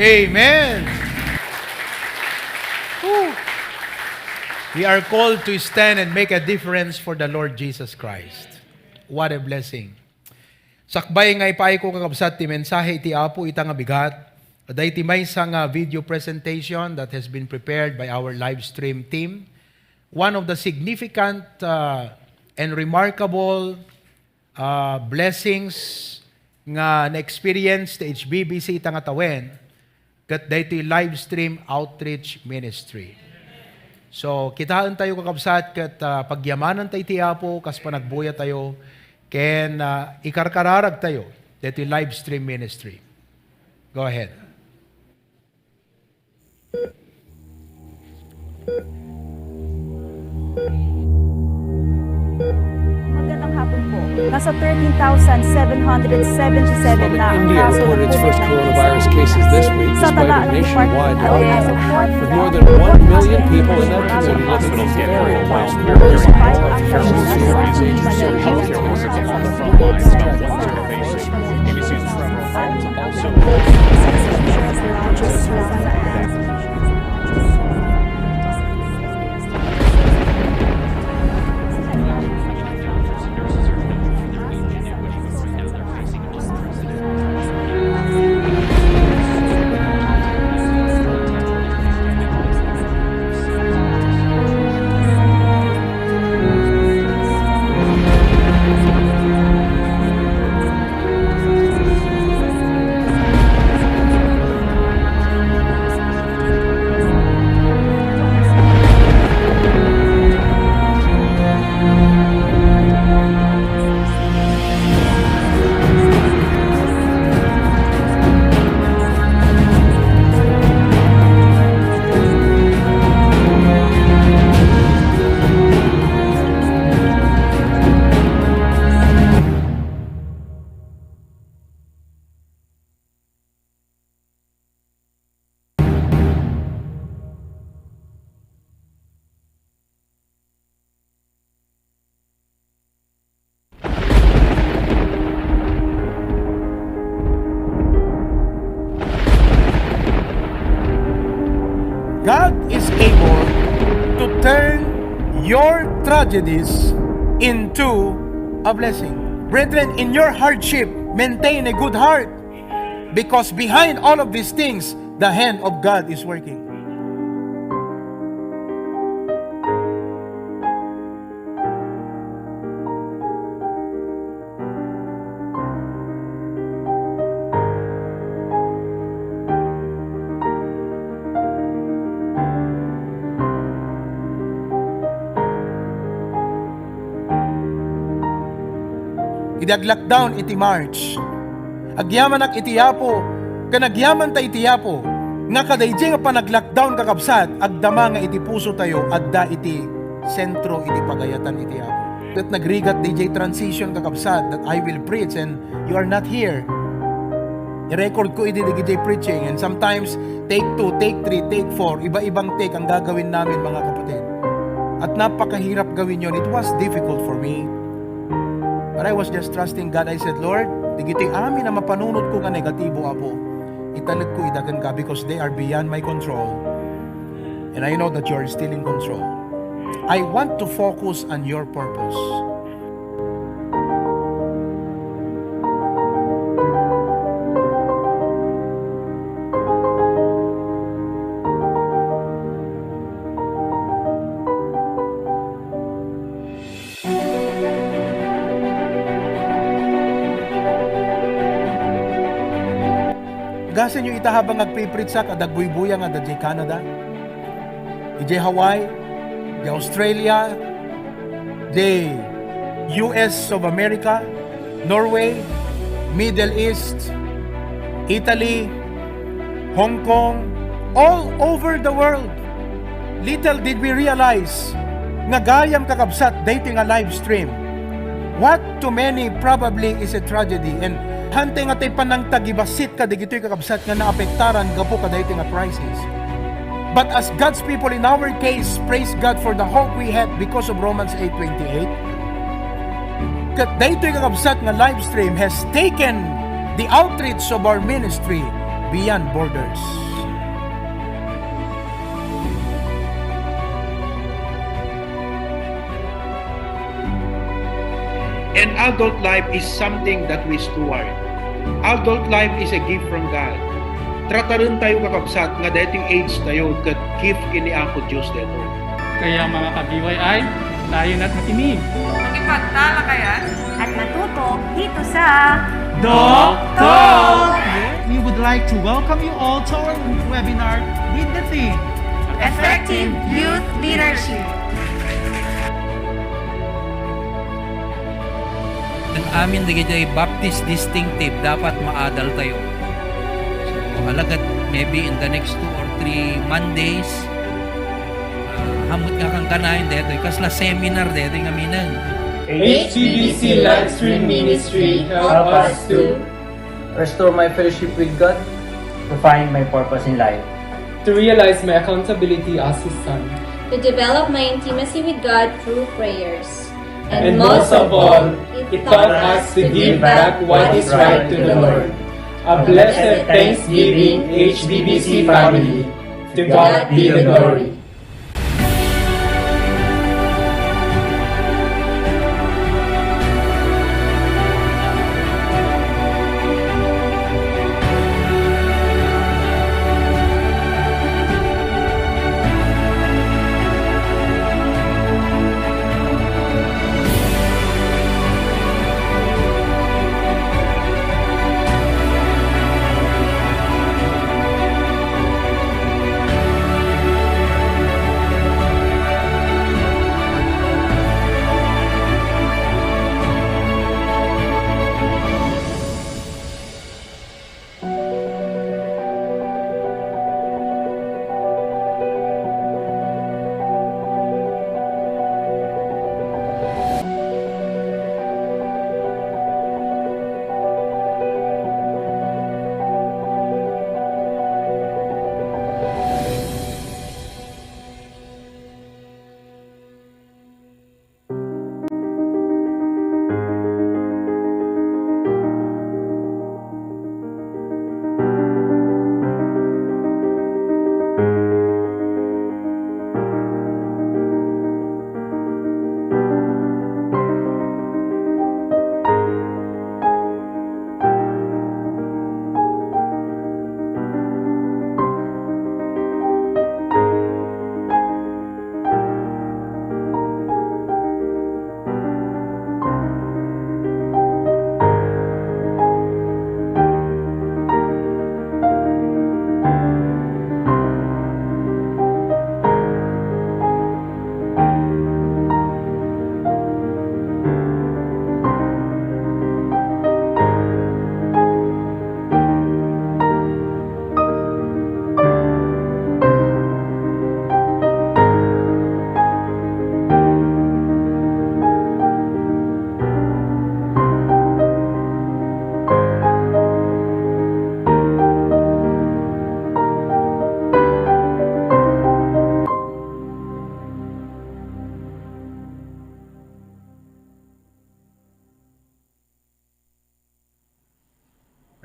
Amen. Woo. We are called to stand and make a difference for the Lord Jesus Christ. What a blessing. Sakbay nga ipaayko, kakabsat, ti mensahe iti Apo ita nga bigat, adda iti maysa nga video presentation that has been prepared by our live stream team. One of the significant, uh, and remarkable, uh, blessings nga na-experience ti H B B C ita nga tawen, ket daytoy live stream outreach ministry. So, kitaentayo, kakabsat, ket, ah, pagyamananta iti Apo kas panagbuya tayo, ken, ah, ikarkararag tayo daytoy live stream ministry. Go ahead. Magandang hapon po. Nasa thirteen thousand seven hundred seventy-seven na ang India kaso ng reported its first COVID nineteen coronavirus cases this week, sa despite a nationwide lockdown, with more than one million people in that community living in the area. Despite ang God is able to turn your tragedies into a blessing. Brethren, in your hardship, maintain a good heart, because behind all of these things, the hand of God is working. Idi ag-lockdown iti March, agyamanak iti Apo, ken agyamanta iti Apo, nga kadaydiay nga panag-lockdown, kakabsat, agdama nga iti pusotayo adda iti sentro iti pagayatan iti Apo. Ket nagrigat daydiay transition, kakabsat, that I will preach and you are not here. I-record ko idi dagiti preaching, and sometimes take two, take three, take four, iba-ibang take ang gagawin namin, mga kapatid. At napakahirap gawin yon. It was difficult for me. But I was just trusting God. I said, "Lord, dagiti amin a mapanunotko nga negatibo, Apo, italekko ida kenka because they are beyond my control. And I know that you are still in control. I want to focus on your purpose." Gasenyo ita, habang agpipreachak, adda agbuybuya nga adda diay Canada, idiay Hawaii, idiay Australia, idiay U S of America, Norway, Middle East, Italy, Hong Kong, all over the world. Little did we realize nga gayam, kakabsat, daytoy nga live stream. What to many probably is a tragedy, and hantay nga tay panangtagibassit kadagitoy, kakabsat, nga naapektaran gapu kadaytoy nga crisis. But as God's people, in our case, praise God for the hope we have because of Romans eight twenty-eight. Ket daytoy, kakabsat, nga live stream has taken the outreach of our ministry beyond borders. And adult life is something that we steward. Adult life is a gift from God. Tratarentayo, kakabsat, nga daytoy age tayo ket gift ken ni Apo Dios daytoy. Kaya, mga ka-B Y I, tayo na't makinig. Makipagtalakayan. At matuto dito sa Doc Talk! We would like to welcome you all to our webinar with the theme Effective Youth Leadership. Ken amin dagiti Baptist distinctive, dapat maadal tayo. So, alagad maybe in the next two or three Mondays, ah, ammok nga kangkanayon daytoy, kasla seminar daytoy nga minang. H B B C Live Stream Ministry, help us to restore my fellowship with God, to find my purpose in life, to realize my accountability as His son, to develop my intimacy with God through prayers. And most of all, it taught us to give back what is right to the Lord. A blessed Thanksgiving, H B B C family. To God be the glory.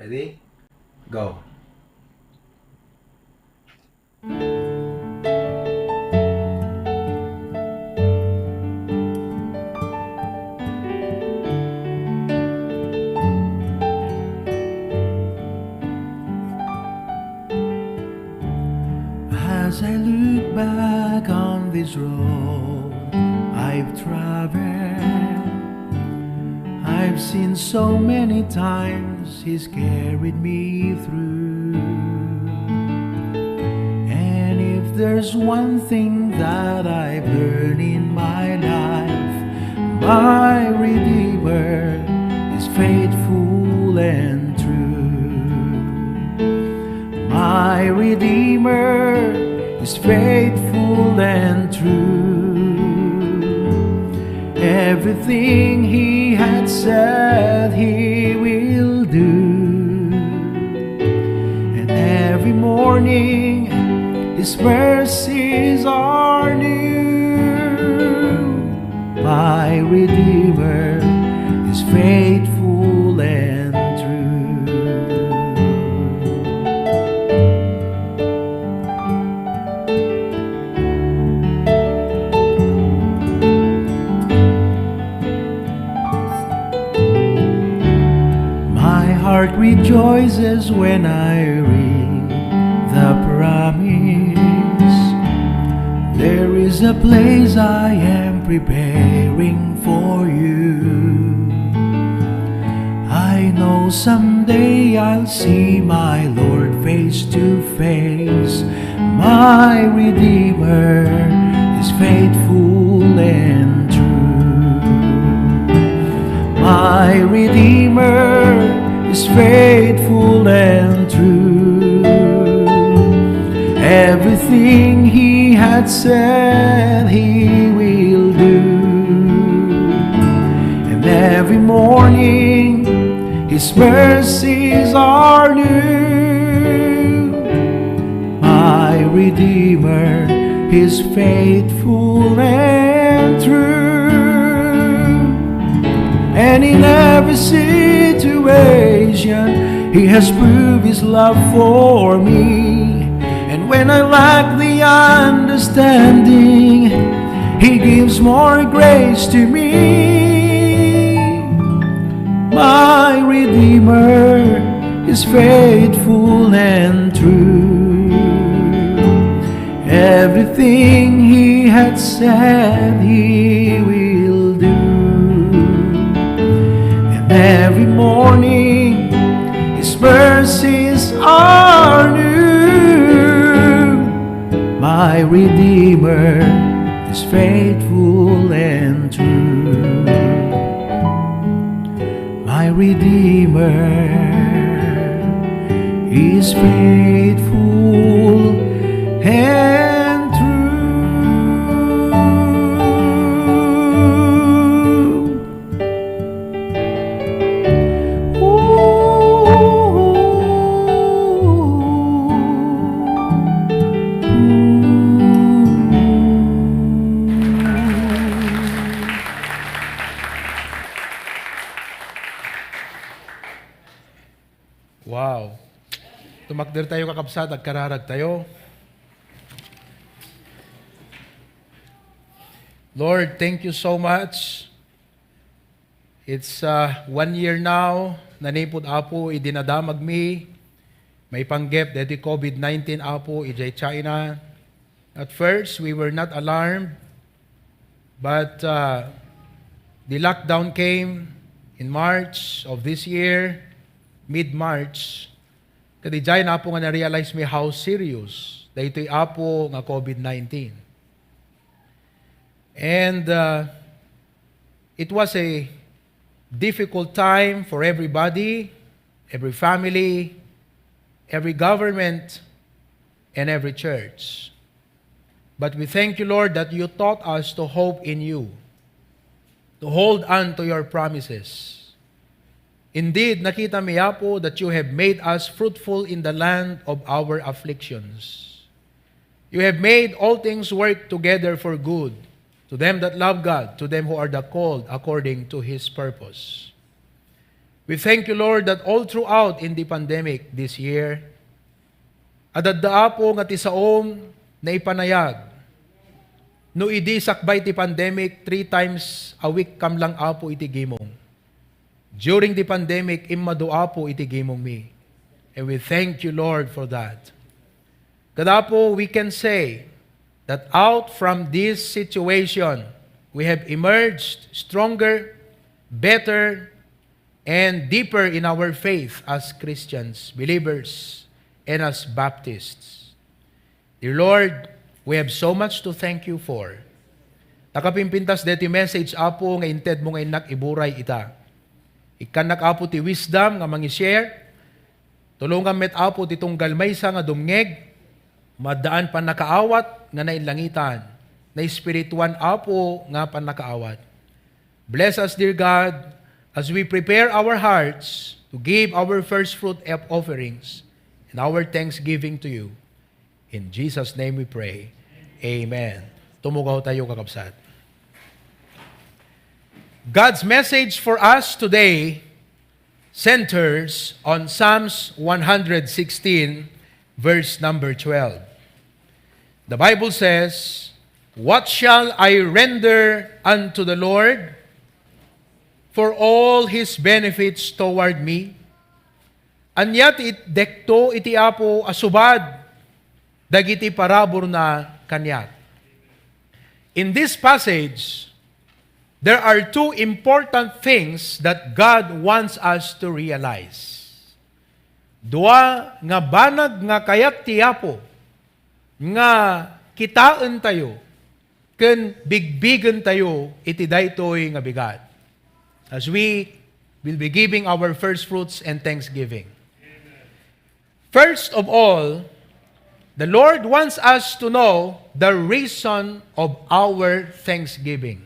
Ready? Go. As I look back on this road I've traveled, I've seen so many times He's carried me through. And if there's one thing that I've learned in my life, my Redeemer is faithful and true. My Redeemer is faithful and true. Everything He had said He will do. And every morning His mercies are new. My Redeemer is faithful and true. Rejoices when I read the promise. There is a place I am preparing for you. I know someday I'll see my Lord face to face. My Redeemer is faithful and true. My Redeemer is faithful and true. Everything he had said he will do. And every morning his mercies are new. My Redeemer is faithful and true. And in every situation, he has proved his love for me. And when I lack the understanding, he gives more grace to me. My Redeemer is faithful and true. Everything he had said he will do. And every morning his mercies are new. My Redeemer is faithful and true. My Redeemer is faithful and true. Wow. Tumakder tayo, kakabsat, agkararag tayo. Lord, thank you so much. It's, uh, one year now, nanipud Apo idi nadamagmi, maipanggep deti covid nineteen Apo idiay China. At first, we were not alarmed, but, uh, the lockdown came in March of this year, mid-March. Ket idiay Apo nga na-realize mi how serious daytoy Apo nga covid nineteen. And, uh, it was a difficult time for everybody, every family, every government, and every church. But we thank you, Lord, that you taught us to hope in you, to hold on to your promises. Indeed, nakita mi, Apo, that you have made us fruitful in the land of our afflictions. You have made all things work together for good to them that love God, to them who are the called according to his purpose. We thank you, Lord, that all throughout in the pandemic this year, adda, Apo, nga ti saom naipanayag. No idi sakbay ti pandemic, three times a week kam lang, Apo, iti gimong. During the pandemic, immadu, Apo, iti gimongmi. And we thank you, Lord, for that. Ket, Apo, we can say that out from this situation, we have emerged stronger, better, and deeper in our faith as Christians, believers, and as Baptists. Dear Lord, we have so much to thank you for. Nakapimpintas deti message, Apo, nga intedmo nga innak iburay ita. Ikkannak, Apo, ti wisdom nga mangi-share. Tulongam met, Apo, ti tunggal maysa nga dumngeg, maaddaan pannakaawat nga nainlangitan, naespirituan, Apo, nga pannakaawat. Bless us, dear God, as we prepare our hearts to give our first fruit of offerings and our thanksgiving to you. In Jesus' name we pray. Amen. Tumugaw tayo, kakabsat. God's message for us today centers on Psalms one hundred sixteen, verse number twelve. The Bible says, "What shall I render unto the Lord for all his benefits toward me? Ania ti it-, dekto iti Apo a subad dagiti paraburna kaniak? In this passage, there are two important things that God wants us to realize. Dua nga banag nga kayat ti Apo nga kitaentayo ken bigbigentayo iti daytoy nga bigat. As we will be giving our first fruits and thanksgiving. First of all, the Lord wants us to know the reason of our thanksgiving.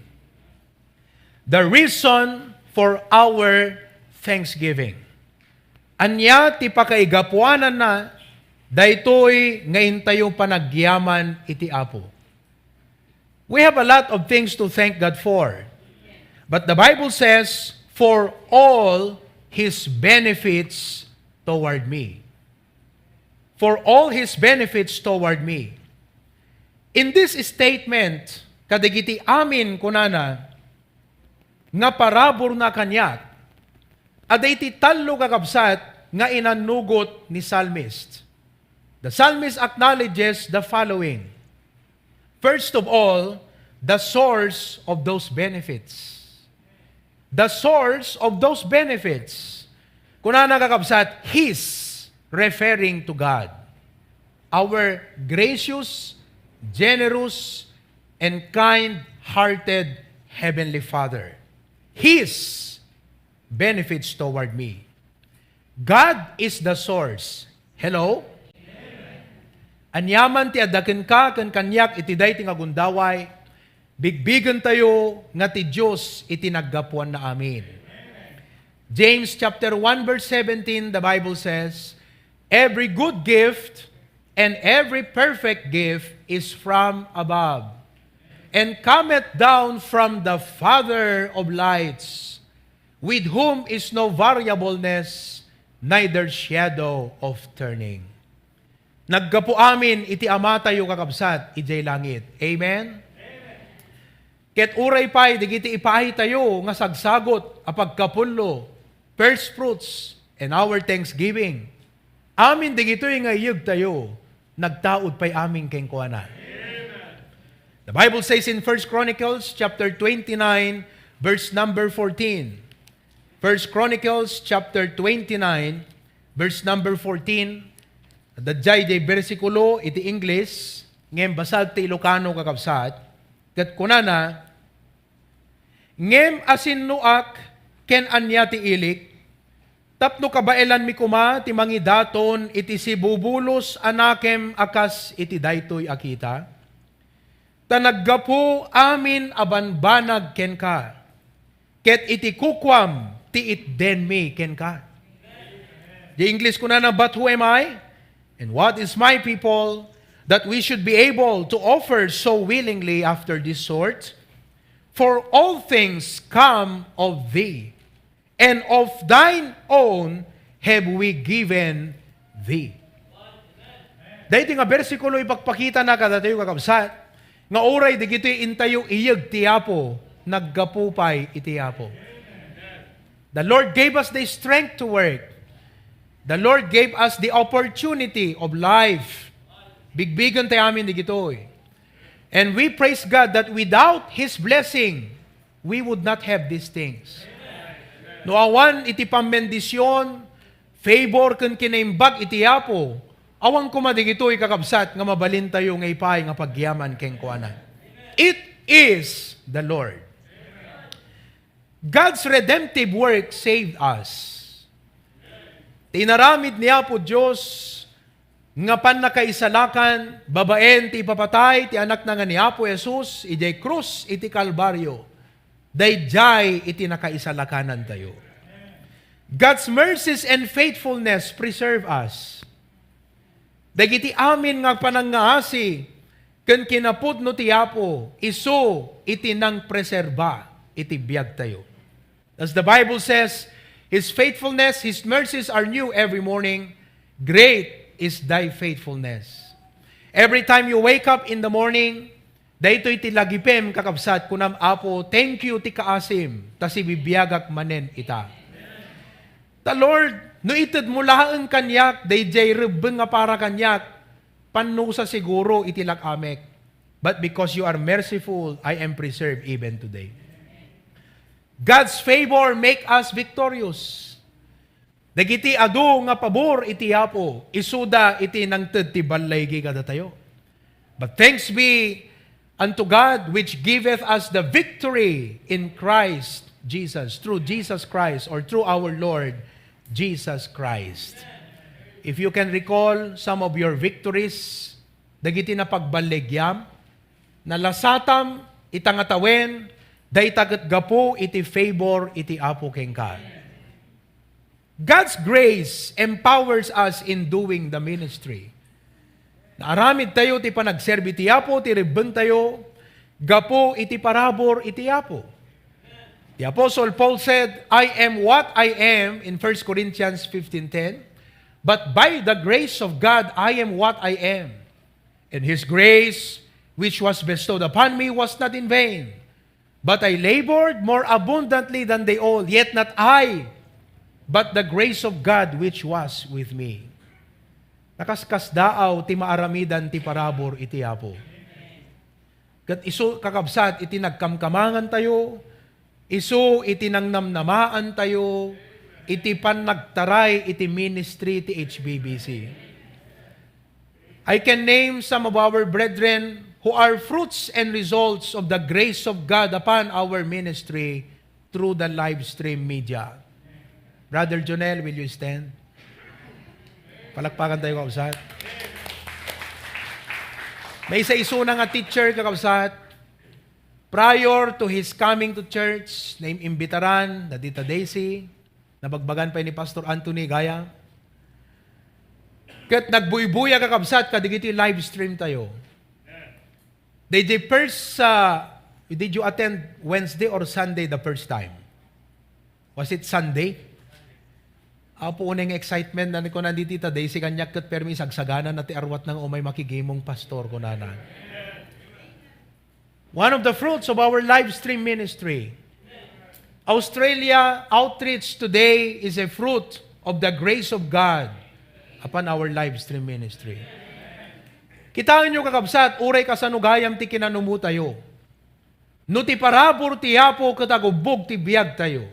The reason for our thanksgiving. Ania ti pakaigapuananna daytoy nga intayo panagyaman iti Apo? We have a lot of things to thank God for. But the Bible says, "For all His benefits toward me." For all His benefits toward me. In this statement, kadagiti amin, kunana, nga paraburna kaniak, adda iti tallo, kakabsat, nga inannugot ni psalmist. The psalmist acknowledges the following. First of all, the source of those benefits. The source of those benefits. Kunana, kakabsat, His, referring to God, our gracious, generous, and kind-hearted Heavenly Father. His benefits toward me. God is the source. Hello? Aniaman ti adda kenka ken kaniak iti daytoy nga gundaway, bigbigentayo nga ti Dios iti naggapuanna amin. James chapter one verse seventeen, the Bible says, "Every good gift and every perfect gift is from above, and cometh down from the Father of lights, with whom is no variableness, neither shadow of turning." Naggapu amin iti Amatayo, kakabsat, idiay langit. Amen? Ket uray pay dagiti ipaaytayo nga sagsagut a pagkapullo, first fruits, and our thanksgiving, amin dagitoy nga iyegtayo, nagtaud pay amin kenkuana. The Bible says in First Chronicles chapter twenty-nine, verse number fourteen. First Chronicles chapter twenty-nine, verse number fourteen. Adda diay bersikulo iti English, ngem basag ti Ilocano, kakabsat. Ket kunana, "Ngem asinnoak ken ania ti ilik, tapno kabaelanmi koma ti mangidaton iti sibubulos a nakem a kas iti daytoy a kita? Ta naggapu amin a banbanag kenka, ket iti kukuam ti itdenmi kenka." The English kunana, "But who am I? And what is my people, that we should be able to offer so willingly after this sort? For all things come of thee, and of thine own have we given thee." Daytoy nga bersikulo, ipakpakitana kadatayo, kakabsat, nga uray dagitoy intayo iyeg ti Apo, naggapu pay iti Apo. The Lord gave us the strength to work. The Lord gave us the opportunity of life. Bigbigentayo amin dagitoy. And we praise God that without His blessing, we would not have these things. No awan iti pambendision, favor, ken kinaimbag iti Apo, awan koma dagitoy, kakabsat, nga mabalintayo nga ipay nga pagyaman kenkuana. It is the Lord. God's redemptive work saved us. Ti inaramid ni Apo Dios nga pannakaisalakan babaen ti ipapatay ti Anakna nga ni Apo Jesus idiay krus iti Kalbario, daydiay iti nakaisalakanantayo. God's mercies and faithfulness preserve us. Dagiti amin nga panangngaasi ken kinapudno ti Apo, isu iti nangpreserba iti biagtayo. As the Bible says, "His faithfulness, His mercies are new every morning. Great is thy faithfulness." Every time you wake up in the morning, daytoy ti lagipem, kakabsat, kunam, "Apo, thank you ti kaasim, ta sibibiagak manen ita." The Lord No itedmo laeng kaniak daydiay rebbeng nga para kaniak, pannusa siguro iti lak-amek. But because you are merciful, I am preserved even today. God's favor make us victorious. Dagiti adu nga pabor iti Apo, isuda iti nangted ti ballaygi kadatayo. But thanks be unto God which giveth us the victory in Christ Jesus, through Jesus Christ, or through our Lord Jesus Christ. If you can recall some of your victories, dagiti napagballigiam, nalasatam ita nga tawen, dayta ket gapu iti favor iti Apo kenka. God's grace empowers us in doing the ministry. Naaramid tayo ti panagserbi ti Apo, ti rebbeng tayo, gapu iti parabur iti Apo. The Apostle Paul said, "I am what I am" in First Corinthians fifteen ten, "but by the grace of God, I am what I am. And His grace, which was bestowed upon me, was not in vain. But I labored more abundantly than they all, yet not I, but the grace of God which was with me." Nakaskasdaaw ti maaramidan ti parabur iti Apo. Ket isu, kakabsat, iti nagkamkamangan tayo, isu iti nangnamnamaan tayo, iti pannagtaray iti ministry ti H B B C. I can name some of our brethren who are fruits and results of the grace of God upon our ministry through the live stream media. Brother Jonel, will you stand? Palakpakan tayo, kakabsat. Maysa isuna nga teacher, kakabsat. Prior to his coming to church, naimbitaran da Tita Daisy, nabagbagan pay ni Pastor Anthony Gaya. Ket nagbuybuya, kakabsat, kadigiti live stream tayo. Did the first, uh, did you attend Wednesday or Sunday the first time? Was it Sunday? Apo, unay nga excitement, nani ko nanditi ta, day si kaniak ket permi sagsagana na ti arwat nang umay makigimong pastor, kunana. One of the fruits of our live stream ministry, Australia outreach today is a fruit of the grace of God upon our live stream ministry. Kitaenyo, kakabsat, uray kasano gayam ti kinanumo tayo. No ti parabur ti Apo ket agubbog ti biag tayo,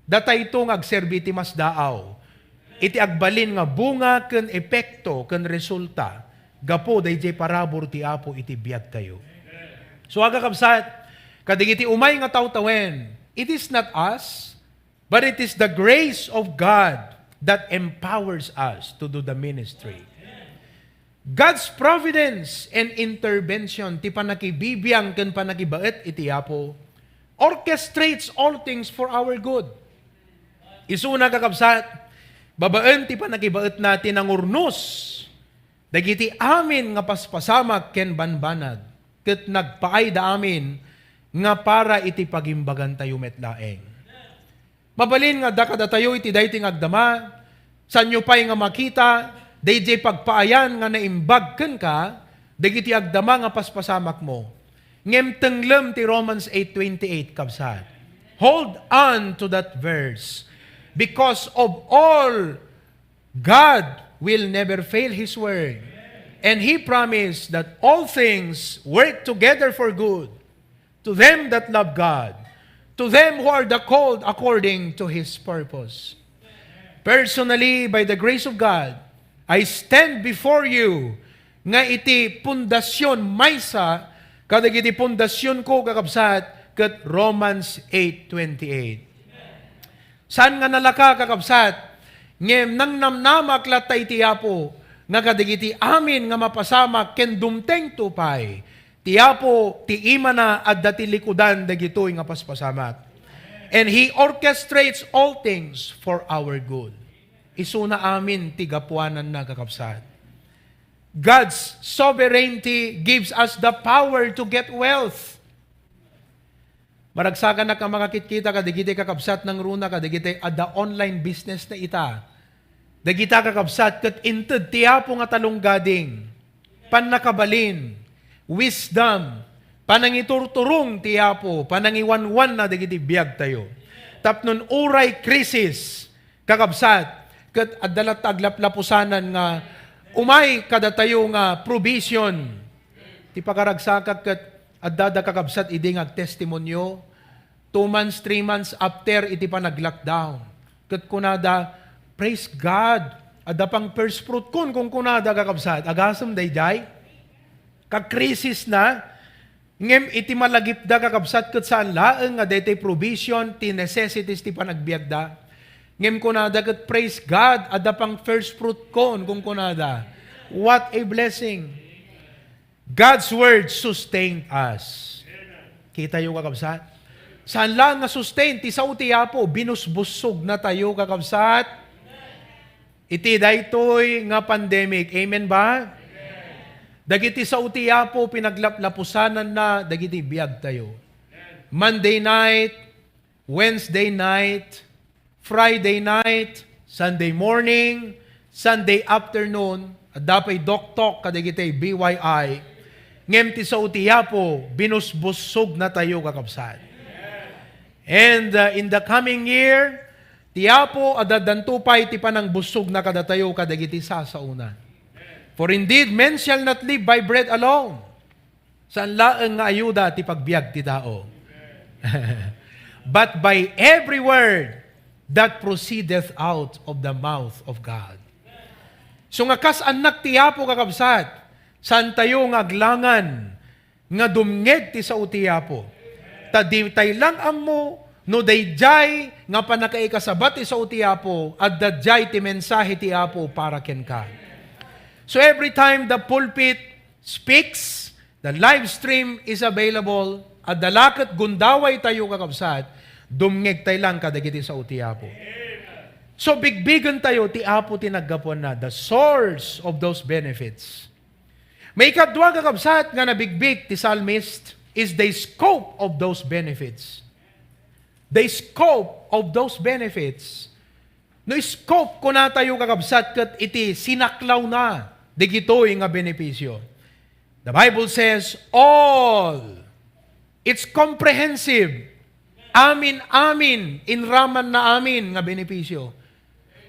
datayto nga agserbi ti masdaaw iti agbalin nga bunga ken epekto ken resulta gapu daydiay parabur ti Apo iti biag tayo. So, kakabsat, kadagiti umay nga tawtawen, it is not us, but it is the grace of God that empowers us to do the ministry. God's providence and intervention, ti panakibibiang ken panakibaet iti Apo, orchestrates all things for our good. Isuna, kakabsat, babaen ti panakibaetna ti nangurnos dagiti amin nga paspasamak ken banbanag, ket nagpaayda amin nga para iti pagimbagantayo met laeng. Mabalin nga adda kadatayo iti daytoy nga agdama, saanyo pay nga makita daydiay pagpaayan nga naimbag kenka dagiti agdama nga paspasamakmo. Ngem tenglem ti Romans eight twenty-eight, kabsat. Hold on to that verse. Because of all, God will never fail His word. And He promised that all things work together for good to them that love God, to them who are the called according to His purpose. Personally, by the grace of God, I stand before you nga iti pundasyon maysa kadagiti pundasyonko, kakabsat, ket Romans eight twenty-eight. Saan nga nalaka, kakabsat, ngem nangnamnamak latta iti Apo nga kadagiti amin nga mapasamak ken dumtengto pay, ti Apo ti imana adda ti likudan dagitoy nga paspasamak. And He orchestrates all things for our good. Isuna amin ti gapuananna, kakabsat. God's sovereignty gives us the power to get wealth. Maragsakanak a makakitkita kadagiti kakabsat nangruna kadagiti adda online business na ita. Dagita kakabsat ket inted ti Apo nga talonggading, pannakabalin, wisdom, panangiturturong ti Apo, panangiwanwanna dagiti biagtayo. Tapno uray krisis, kakabsat, Ket adda latta aglaplapusanan nga umay kadatayo nga provision. Ti pakaragsakak ket addada, kakabsat, idi nga agtestimonio, two months, three months after iti panag-lockdown. Ket kunada, "Praise God, adda pang first fruit kon," kunkunada, kakabsat. Agasem daydiay? Kakrisis na, ngem iti malagipda, kakabsat, ket saan laeng nga daytoy provision ti necessities ti panagbiagda. Ngem kunada ket, "Praise God, adda pang first fruit kon," kunkunada. What a blessing! God's word sustained us. Kitayo, kakabsat? Saan laeng nga sustain, ti sao ti Apo, binusbussog natayo, kakabsat. Iti daytoy nga pandemic. Amen ba? Dagiti sao ti Apo, pinaglaplapusananna dagiti biagtayo. Monday night, Wednesday night, Friday night, Sunday morning, Sunday afternoon, adda pay doktok kadagiti B Y I, ngem ti sao ti Apo, binusbussog natayo, kakabsat. And, uh, in the coming year, ti Apo, addanto pay ti panangbussogna kadatayo kadagiti sasaona. For indeed, men shall not live by bread alone. Saan laeng nga ayuda ti pagbiag ti tao, but by every word that proceedeth out of the mouth of God. So nga kas annak ti Apo, kakabsat, saantayo nga aglangan nga dumngeg ti sao ti Apo. Ta ditay lang ammo no daydiay nga pannakaikasaba ti sao ti Apo, adda diay ti mensahe ti Apo para kenka. So every time the pulpit speaks, the live stream is available, adda la ket gundawaytayo, kakabsat, dumngegtay lang kadagiti sao ti Apo. So, bigbigentayo ti Apo ti naggapuanna, the source of those benefits. Maikadua, kakabsat, nga nabigbig ti psalmist is the scope of those benefits. The scope of those benefits. No scope, kunatayo, kakabsat, ket iti sinaklawna dagitoy nga benepisio. The Bible says, all. It's comprehensive. Amin, amin, inraman na amin nga benepisio.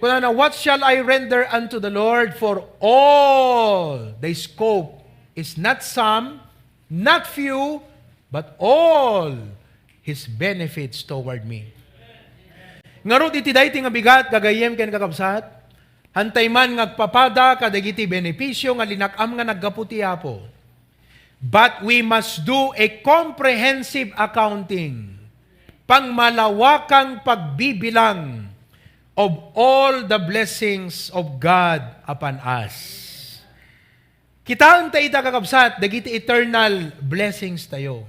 Kunana, "What shall I render unto the Lord for all?" The scope is not some, not few, but all His benefits toward me. Ngarud iti daytoy nga bigat, gagayyem ken kakabsat, hantay man nga agpapada kadagiti benepisio nga linak-am nga naggapu ti Apo. But we must do a comprehensive accounting, pangmalawakang pagbibilang of all the blessings of God upon us. Kitaen ta ita, kakabsat, dagiti eternal blessings tayo.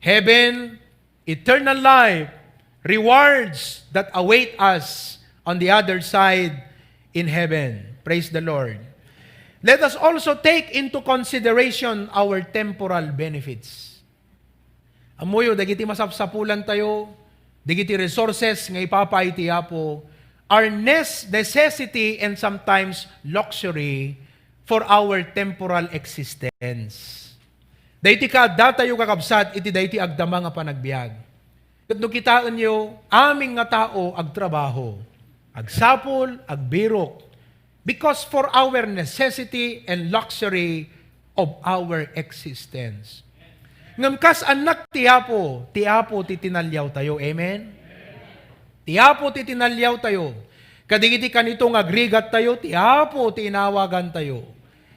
Heaven, eternal life, rewards that await us on the other side in heaven. Praise the Lord. Let us also take into consideration our temporal benefits. Ammoyo, dagiti masapsapulan tayo, dagiti resources nga ipapaay ti Apo, are nes-, necessity and sometimes luxury for our temporal existence. Daytoy kaaddatayo, kakabsat, iti daytoy agdama nga panagbiag. Ket no kitaenyo, amin nga tao agtrabaho, agsapul, agbirok, because for our necessity and luxury of our existence. Ngem kas annak ti Apo, ti Apo ti tinaliawtayo. Amen? Ti Apo ti tinaliawtayo. Kadagiti kanito nga agrigattayo, ti Apo ti inawagantayo.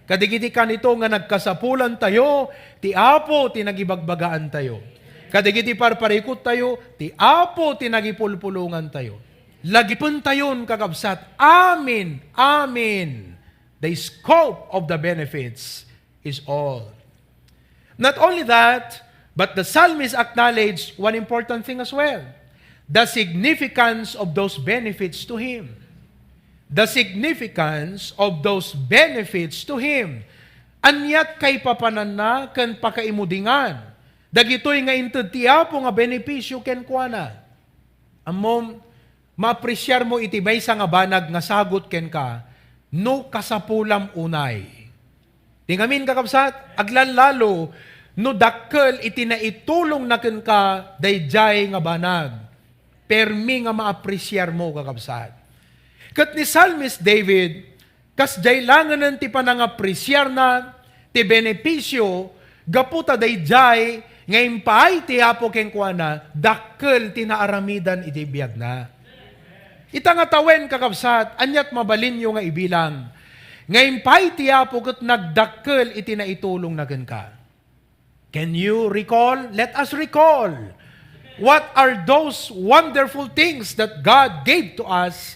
Kadagiti kanito nga nagkasapulantayo, ti Apo ti nagibagbagaantayo. Kadagiti parparikuttayo, ti Apo ti nagipulpulongantayo. Lagipentayon, kakabsat, amin, amin, the scope of the benefits is all. Not only that, but the psalmist acknowledged one important thing as well, the significance of those benefits to him. The significance of those benefits to him. Aniat kaipapananna ken pakaimudingan dagitoy nga inted ti Apo nga benepisio kenkuana. Ammom, maapresiar mo iti maysa nga banag nga sagut kenka no kasapulam unay. Ti ngamin, kakabsat, aglallalo no dakkel iti naitulongna kenka daydiay nga banag. Permi nga maapresiar mo, kakabsat. Ket ni Psalmist David, kasdiay langenen ti panangapresiarna ti benepisio gapu ta daydiay nga impaay ti Apo kenkuana, dakkel ti naaramidan iti biagna. Ita nga tawen, kakabsat, aniat mabalinyo nga ibilang nga impaay ti Apo ket nagdakkel iti naitulongna kenka? Can you recall? Let us recall. What are those wonderful things that God gave to us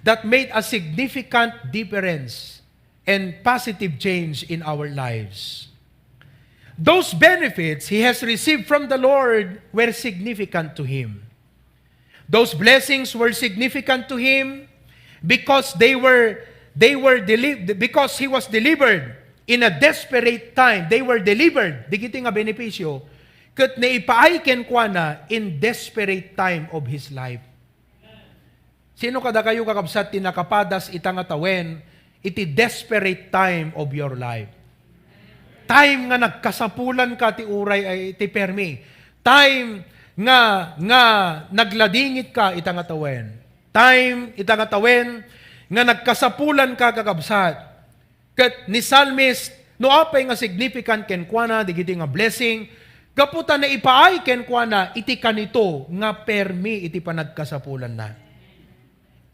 that made a significant difference and positive change in our lives? Those benefits he has received from the Lord were significant to him. Those blessings were significant to him because they were they were deli- because he was delivered in a desperate time. They were delivered, dagiti nga benepisio, ket naipaay kenkuana in desperate time of his life. Sino kadakayo, kakabsat, ti nakapadas ita nga tawen iti desperate time of your life? Time nga nagkasapulanka ti uray ay ti permi. Time nga, nga nagladingitka ita nga tawen. Time ita nga tawen nga nagkasapulanka, kakabsat. Ket ni Psalmist, no apay nga significant kenkuana dagiti nga blessing, gapu ta naipaay kenkuana iti kanito nga permi iti panagkasapulanna.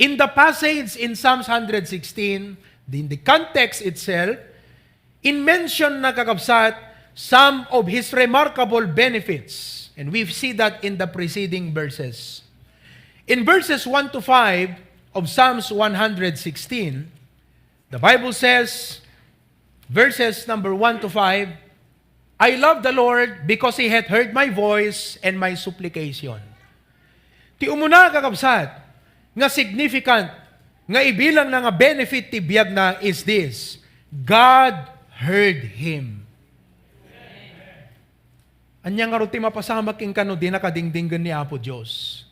In the passage in Psalms one hundred sixteen, in the context itself, in-mention na, kakabsat, some of his remarkable benefits. And we see that in the preceding verses. In verses one to five of Psalms one hundred sixteen, the Bible says, verses number one to five, "I love the Lord because He hath heard my voice and my supplication." Ti umuna, kakabsat, nga significant, nga ibilangna nga benefit ti biagna is this: God heard him. Ania ngarud ti mapasamak kenka no dina kadingdinggen ni Apo Dios?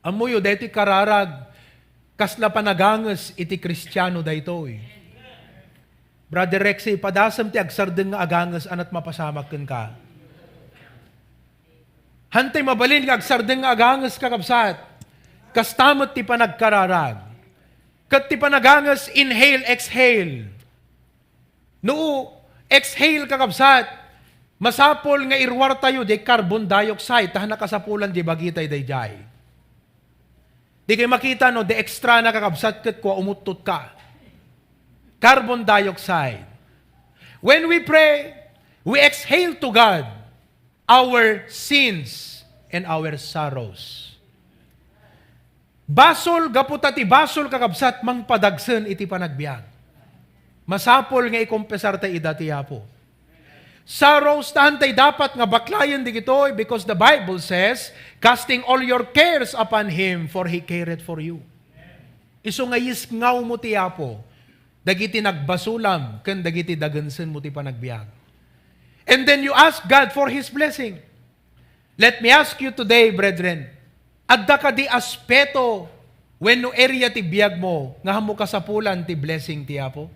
Ammoyo, daytoy kararag, kasla panaganges iti Kristiano daytoy. Brother Rexy, padasem ti agsardeng nga aganges, aniat mapasamak kenka? Hantay mabalin nga agsardeng nga aganges, kakabsat. Kasta met ti panagkararag. Ket ti panaganges, inhale, exhale. No exhale, kakabsat, masapul nga iruartayo diay carbon dioxide, ta nakasapulan diay bagitay daydiay. Di kay makita no, di extra na, kakabsat, ket kua umuttot ka. Carbon dioxide. When we pray, we exhale to God our sins and our sorrows. Basol, gapu ta ti basol, kakabsat, mangpadagsen iti panagbiag. Masapul nga ikompesarta ida ti Apo. Sorrows, ta hantay dapat nga baklayen dagitoy, because the Bible says, "Casting all your cares upon Him, for He careth for you." Isu nga yisngawmo ti Apo dagiti nagbasolam ken dagiti dagensenmo ti panagbiag. And then you ask God for His blessing. Let me ask you today, brethren, adda kadi aspeto wenno area ti biagmo nga ammo kasapulan ti blessing ti Apo?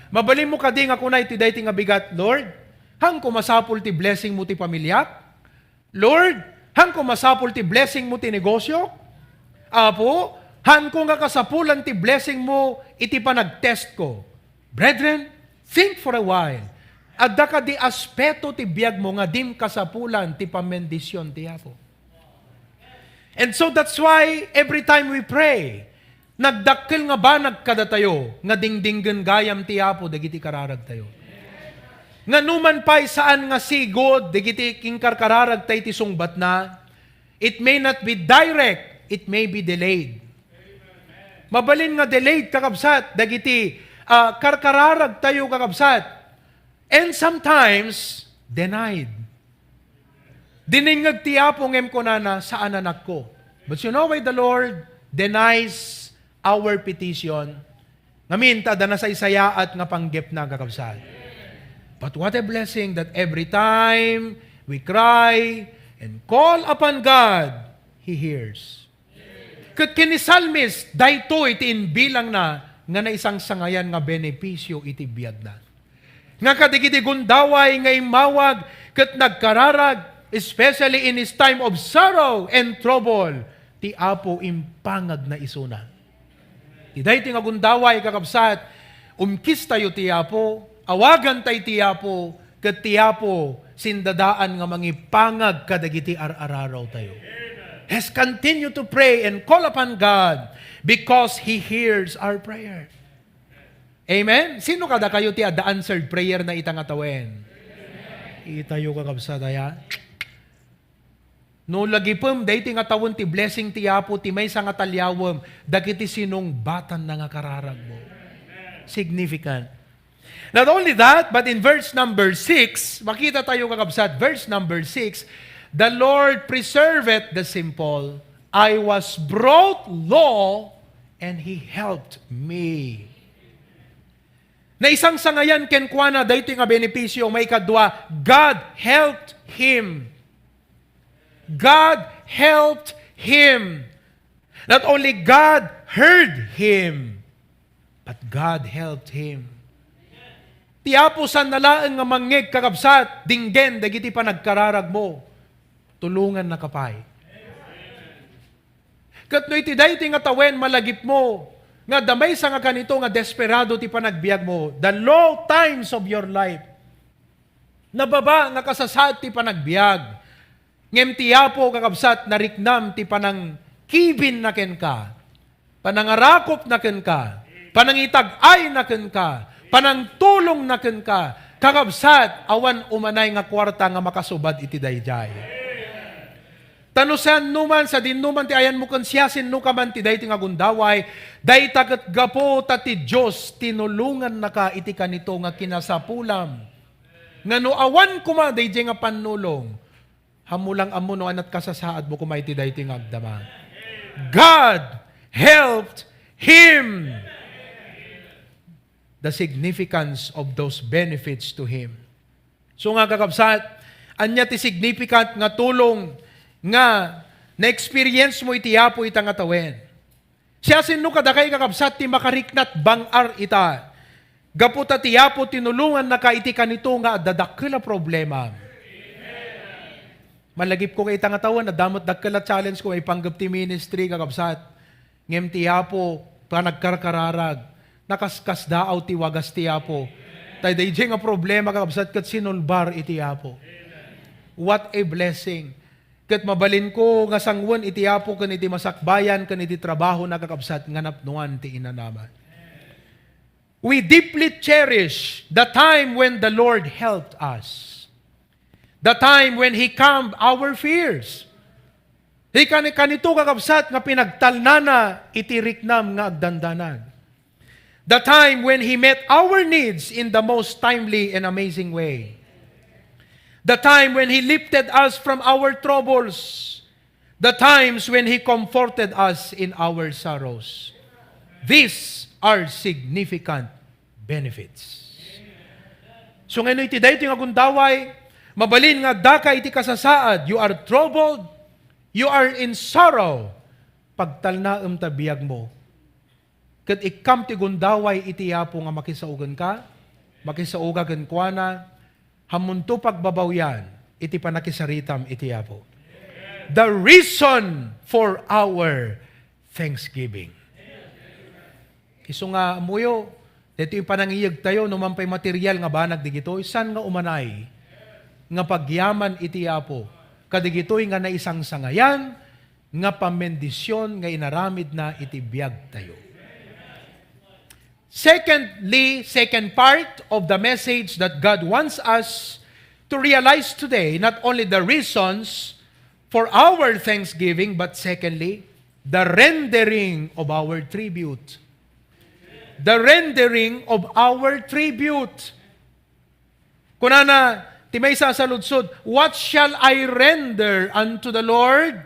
Mabalinmo kadi nga kuna iti daytoy nga bigat, "Lord, haanko masapul ti blessingmo ti pamiliak? Lord, haanko masapul ti blessingmo ti negosiok? Apo, haanko nga kasapulan ti blessingmo iti panagtestko?" Brethren, think for a while. Adda kadi aspeto ti biagmo nga dim kasapulan ti pammendision ti Apo? And so that's why every time we pray, nagdakkel nga banag kadatayo nga dingdinggen gayam ti Apo dagiti kararagtayo. Nga numan pay saan nga sigud dagiti inkarkararagta iti sungbatna, it may not be direct, it may be delayed. Mabalin nga delayed, kakabsat, dagiti, ah, karkararagtayo, kakabsat. And sometimes, denied. Dinengngeg ti Apo ngem kunana, "Saan, anakko." But you know why the Lord denies our petition? Ngamin ta adda nasaysayaat nga panggepna, kakabsat. But what a blessing that every time we cry and call upon God, He hears. Ket ken ni Psalmist, daytoy ti imbilangna nga naisangsangayan nga benepisio iti biagna. Nga kadagiti gundaway nga immawag ket nagkararag, especially in his time of sorrow and trouble, Ti Apo impangagna isuna. Ti daytoy nga gundaway, kakabsat, umkistayo ti Apo, awagantay ti Apo, ket ti Apo sindadaan nga mangipangag kadagiti ar-ararawtayo. Yes, continue to pray and call upon God because He hears our prayer. Amen? Sino kadakayo ti adda answered prayer na ita nga tawen? Itayo, kakabsat, aya? No lagipem, daytoy nga tawen ti blessing ti Apo, ti maysa nga taliawem, dagiti sinungbatanna nga kararagmo. Significant. Not only that, but in verse number six, makita tayo, kakabsat, verse number six, "The Lord preserveth the simple. I was brought low, and He helped me." Naisangsangayan kenkuana daytoy nga benepisio. Maikadua, God helped him. God helped him. Not only God heard him, but God helped him. Ti Apo saan na laeng nga mangngeg, kakabsat, dinggen dagiti panagkararagmo. Tulongannaka pay. Ket no iti daytoy nga tawen malagipmo nga adda maysa nga kanito nga desperado ti panagbiagmo, the low times of your life, nababa nga kasasaad ti panagbiag. Ngem ti Apo, kakabsat, nariknam ti panangkibinna kenka, panangarakopna kenka, panangitag-ayna kenka, panangtulongna kenka. Kakabsat, awan umanay nga kuarta nga makasubad iti daydiay. Ta no siasinoman, sadinoman ti ayanmo ken siasinokaman ti daytoy nga gundaway, dayta ket gapu ta ti Dios tinulongannaka iti kanito nga kinasapulam. Nga no awan koma daydiay nga pannulong, ammo lang ammo no anat kasasaadmo koma iti daytoy nga agdama. God helped him. The significance of those benefits to him. So nga, kakabsat, ania ti significant nga tulong nga na-experience mo iti Apo ita nga tawen? Siasino kadakay, kakabsat, ti makariknat bang-ar ita? Gapu ta ti Apo tinulongannaka iti kanito nga adda dakkel a problema. Malagipko nga ita nga tawen, adda met dakkel a challenge ko maipanggep ti ministry, kakabsat. Ngem ti Apo, panagkarkararag, nakaskasdaaw ti wagas ti Apo. Ta daydiay nga problema, kakabsat, ket sinulbar iti Apo. What a blessing! Ket mabalinko nga sanguen iti Apo ken iti masakbayan ken iti trabahona, kakabsat, nga napnoan ti inanaman. We deeply cherish the time when the Lord helped us. The time when He calmed our fears. Ikan-, kanito, kakabsat, nga pinagtalnana iti riknam nga agdandanan. The time when He met our needs in the most timely and amazing way. The time when He lifted us from our troubles. The times when He comforted us in our sorrows. These are significant benefits. So, ngano iti daytoy nga gundaway, mabalin nga addaka iti kasasaad, you are troubled, you are in sorrow, pagtalnaem ta biagmo. Ket ikkam ti gundaway iti Apo nga makisaugenka, makisauga kenkuana, ammonto pagbabawian iti pannakisaritam iti Apo. The reason for our thanksgiving. Isu nga ammoyo, daytoy panangiyegtayo, no man pay material nga banag digitoy, saan nga umanay nga pagyaman iti Apo, kadigitoy nga naisangsangayan, nga pamendisyon nga inaramidna iti biagtayo. Secondly, second part of the message that God wants us to realize today, not only the reasons for our thanksgiving, but secondly, the rendering of our tribute. The rendering of our tribute. Kunana ti maysa a saludsod, "What shall I render unto the Lord?"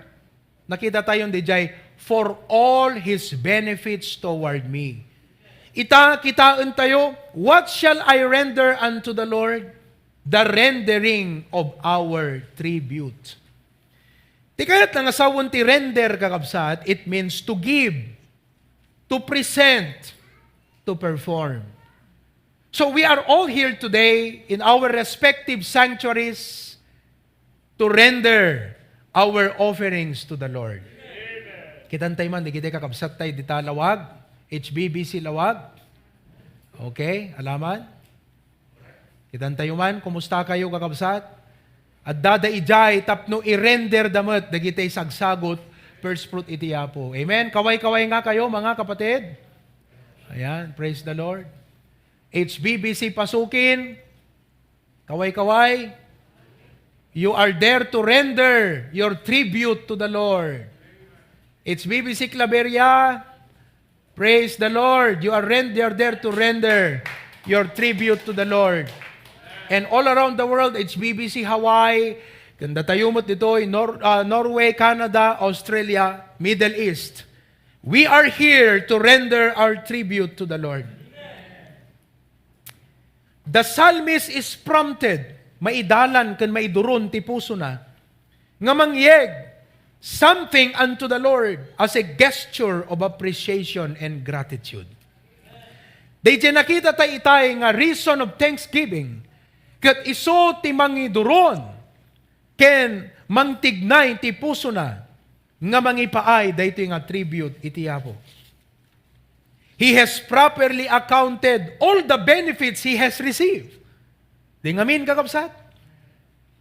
Nakita tayon dijay, "For all His benefits toward me." Ita, kitaen tayo, "What shall I render unto the Lord?" The rendering of our tribute. Ti kayatna nga sawen ti render, kakabsat, it means to give, to present, to perform. So we are all here today in our respective sanctuaries to render our offerings to the Lord. Kitantay man, dagiti kakabsat tay dita Laoag, H B B C Laoag. Okay, alaman? Kitantay man, kumusta kayo, kakabsat? Adda da ijay tapno i-render da met dagiti sagsagut, first fruit iti Apo. Amen? Kaway-kaway nga kayo, mga kapatid. Ayan, praise the Lord. H B B C Pasukin, kaway-kaway. You are there to render your tribute to the Lord. H B B C Claveria, praise the Lord. You are, rend- you are there to render your tribute to the Lord. And all around the world, H B B C Hawaii, kanda tayo met ditoy, Nor- uh, Norway, Canada, Australia, Middle East. We are here to render our tribute to the Lord. The psalmist is prompted, maidalan ken maiduron ti pusona, nga mangyeg something unto the Lord as a gesture of appreciation and gratitude. Daydiay nakita tay itay nga reason of thanksgiving, ket isu ti mangiduron ken mangtignay ti pusona nga mangipaay daytoy nga tribute iti Apo. He has properly accounted all the benefits he has received. Di ngamin, kakabsat?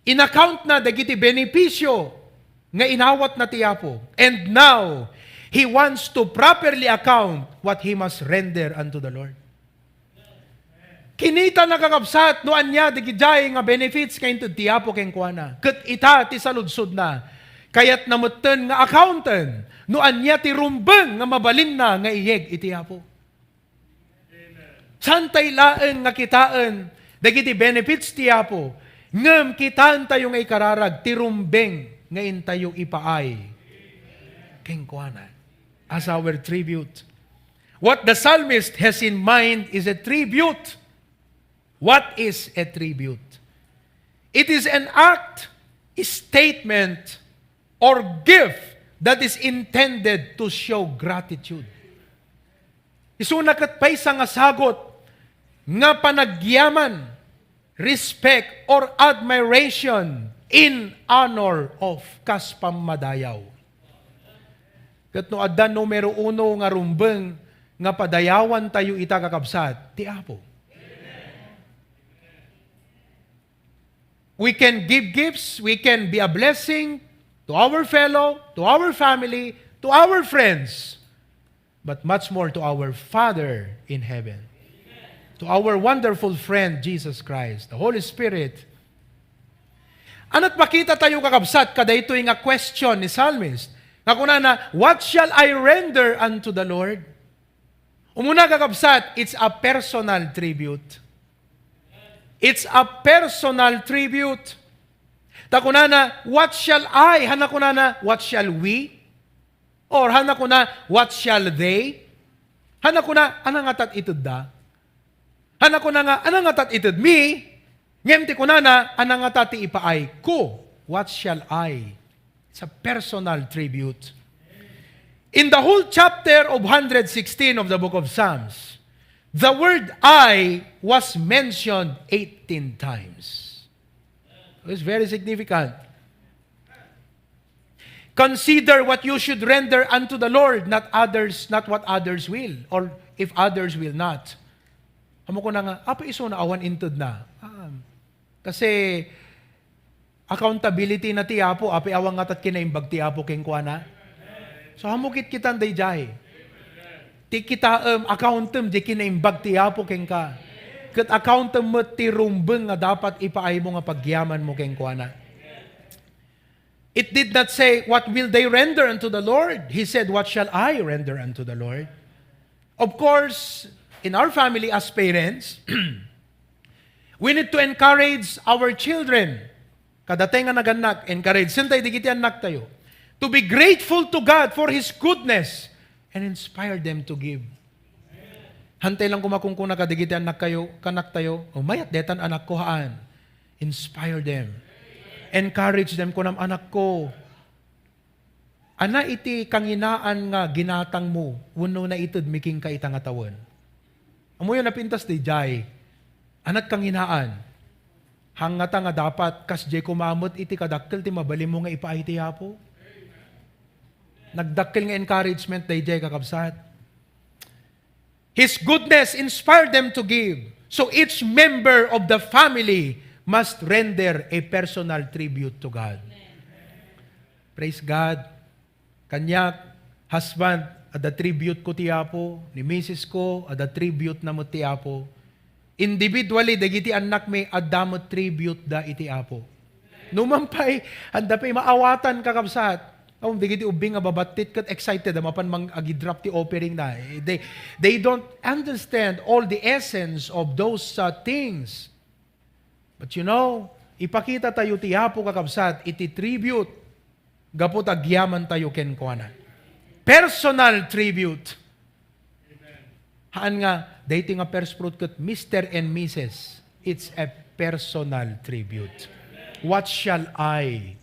In-account na dagiti benepisio nga inawat na ti Apo. And now, he wants to properly account what he must render unto the Lord. Kinita na, kakabsat, no ania dagiti nga benefits nga inted ti Apo kenkuana. Ket ita ti saludsodna, kayatna metten nga accounten no ania ti rumbeng nga mabalinna nga iyeg iti Apo. Saantay laeng nga kitaen dagiti benefits ti Apo, ngem kitaentayo nga ikararag ti rumbeng nga intayo ipaay kenkuana as our tribute. What the psalmist has in mind is a tribute. What is a tribute? It is an act, statement, or gift that is intended to show gratitude. Isuna ket paysa nga sagut nga panagyaman, respect, or admiration in honor of, kas pammadayaw. Ket no adda numero uno nga rumbeng nga padayawantayo ita, kakabsat, ti Apo. We can give gifts, we can be a blessing to our fellow, to our family, to our friends, but much more to our Father in heaven, to our wonderful friend, Jesus Christ, the Holy Spirit. Ania ti makita tayo, kakabsat, kadaytoy nga question ni Psalmist? Nga kunana, "What shall I render unto the Lord?" Umuna, kakabsat, it's a personal tribute. It's a personal tribute. Ta kunana, "What shall I?" Haanna kunana, "What shall we?" Or haanna kuna, "What shall they?" Haanna kuna, "Ania ngata ti itedda?" Haanna kuna nga, "Ania ngata ti itedmi?" Ngem ti kunana, "Ania ngata ti ipaayko?" What shall I? It's a personal tribute. In the whole chapter of one hundred sixteen of the book of Psalms, the word "I" was mentioned eighteen times. It's very significant. Consider what you should render unto the Lord, not others, not what others will, or if others will not. Ammok na nga, "Apay isuna awan intedna?" Ah, kasi accountability na ti Apo, apay awan ngata ti kinaimbag ti Apo kenkuana. So, ammok kitkitan daydiay. Ti kitaem, accounten ti kinaimbag ti Apo kenka. Ket accounten met ti rumbeng nga dapat ipaaymo nga pagyamanmo kenkuana. It did not say, "What will they render unto the Lord?" He said, "What shall I render unto the Lord?" Of course, in our family as parents, we need to encourage our children. Kadatay nga nagannak, encourage. Sentay digiti annak tayo. To be grateful to God for His goodness and inspire them to give. Hantay lang kumakunkuna kadigiti annak kayo, kanak tayo, "O, mayat detan anakko haan." Inspire them. Encourage them, kunam, "Anakko, ania iti kanginaan nga ginatangmo wenno naitedmi kenka ita nga tawen?" Ammoyo napintas daydiay. Ania ti kanginaan? Hangngata nga dapat kasdiay koma met iti kadakkel ti mabalinmo nga ipaay ti Apo? Nagdakkel nga encouragement daydiay, kakabsat. His goodness inspired them to give. So each member of the family must render a personal tribute to God. Praise God. Kaniak, husband, adda tribute ko ti Apo, ni misis ko, adda tribute na met ti Apo. Individually, dagiti annakmi, adda met tribute da iti Apo. Numan pay, adda pay maawatan, kakabsat. Awan dagiti ubing nga babattit ket excited a mapan mang-, agi-drop ti offering na. Eh, they, they don't understand all the essence of those, uh, things. But you know, ipakita tayo ti Apo, kakabsat, iti tribute gapu ta agyaman tayo kenkuana. Personal tribute. Haan nga, daytoy nga first fruit ket Mister and Missus, it's a personal tribute. What shall I?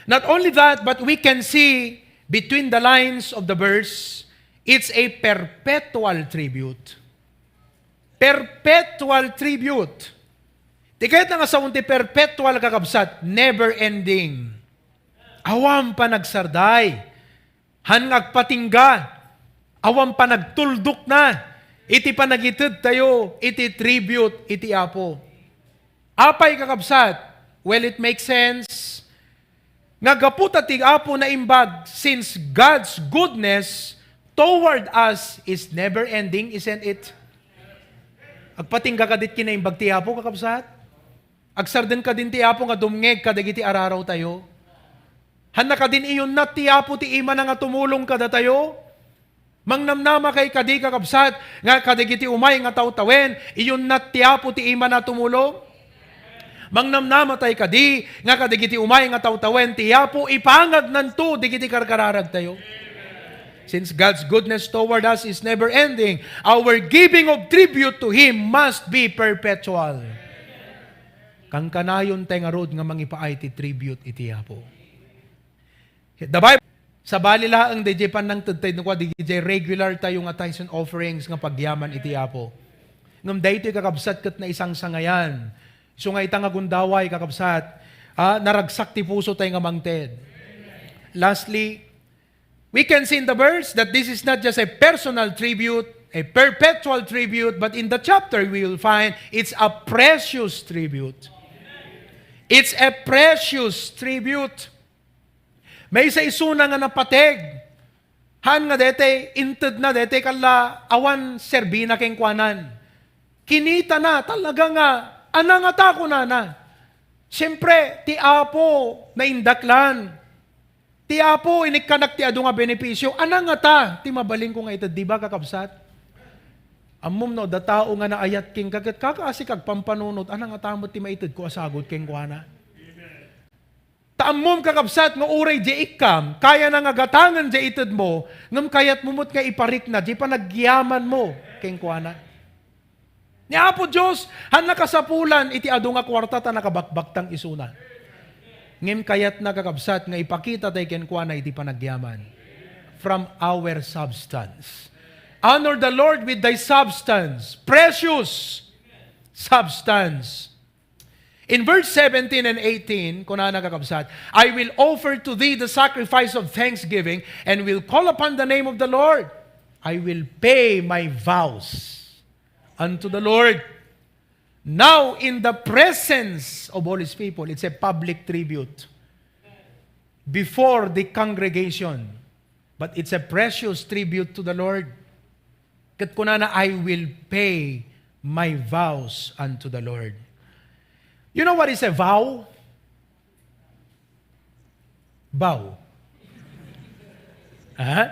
Not only that, but we can see between the lines of the verse, it's a perpetual tribute. Perpetual tribute. Ti kayatna nga saon ti perpetual, kakabsat, never ending. Awan panagsarday. Haan nga agpatingga. Awan panagtuldokna iti panagitedtayo iti tribute iti Apo. Apay, kakabsat? Well, it makes sense nga gapu ta ti Apo naimbag, since God's goodness toward us is never ending, isn't it? Agpatingga kadi ti kinaimbag ti Apo, kakabsat? Agsardeng kadin ti Apo nga dumngeg kadagiti ararawtayo? Haanna kadin iyunnat ti Apo ti imana nga tumulong kadatayo? Mangnamnama kay kadi, kakabsat, nga kadagiti umay nga tawtawen, iyunnat ti Apo ti imana tumulong? Mangnamnama tay kadi nga kadagiti umay nga tawtawen ti Apo, ipangagnanto dagiti karkararagtayo? Since God's goodness toward us is never ending, our giving of tribute to Him must be perpetual. Kankanayon tay ngarud nga mangipaay ti tribute iti Apo. The Bible, sabali laeng dayjay pannangted tayo, no, kua, dayjay regular tayo nga tithes and offerings nga pagyaman iti Apo. Ngem daytoy, kakabsat, ket naisangsangayan. Isu nga ita nga gundaway, kakabsat, ah, naragsak ti puso tayo nga mangted. Lastly, we can see in the verse that this is not just a personal tribute, a perpetual tribute, but in the chapter we will find it's a precious tribute. It's a precious tribute. Maysa isuna nga napateg. Haan nga daytoy, intedna daytoy kalla, awan serbina kenkuanan. Kinitana, talaga nga, anangata kunana. Siempre, ti Apo naindaklan. Ti Apo inikkanak ti adu nga benepisio. Anangata ti mabalinko nga ited, di ba, kakabsat? Ammom no, adda tao nga naayat kenka, ket kakaasik agpampanunot, anangata met ti maitedko a sagut kenkuana? Ta ammom, kakabsat, nga uray di ikkam, kayana nga gatangen di itedmo, ngem kayatmo met nga iparikna di panagyamanmo kenkuana. Ni Apo Dios, haan nakasapulan iti adu nga kuarta ta nakabakbaktang isuna. Ngem kayatna, kakabsat, nga ipakita tay kenkuana iti panagyaman. From our substance. Honor the Lord with thy substance. Precious substance. In verse seventeen and eighteen, kunana, kakabsat, "I will offer to thee the sacrifice of thanksgiving and will call upon the name of the Lord. I will pay my vows unto the Lord." Now, in the presence of all His people, it's a public tribute before the congregation. But it's a precious tribute to the Lord. Ket kunana, "I will pay my vows unto the Lord." You know what is a vow? Vow. Ha?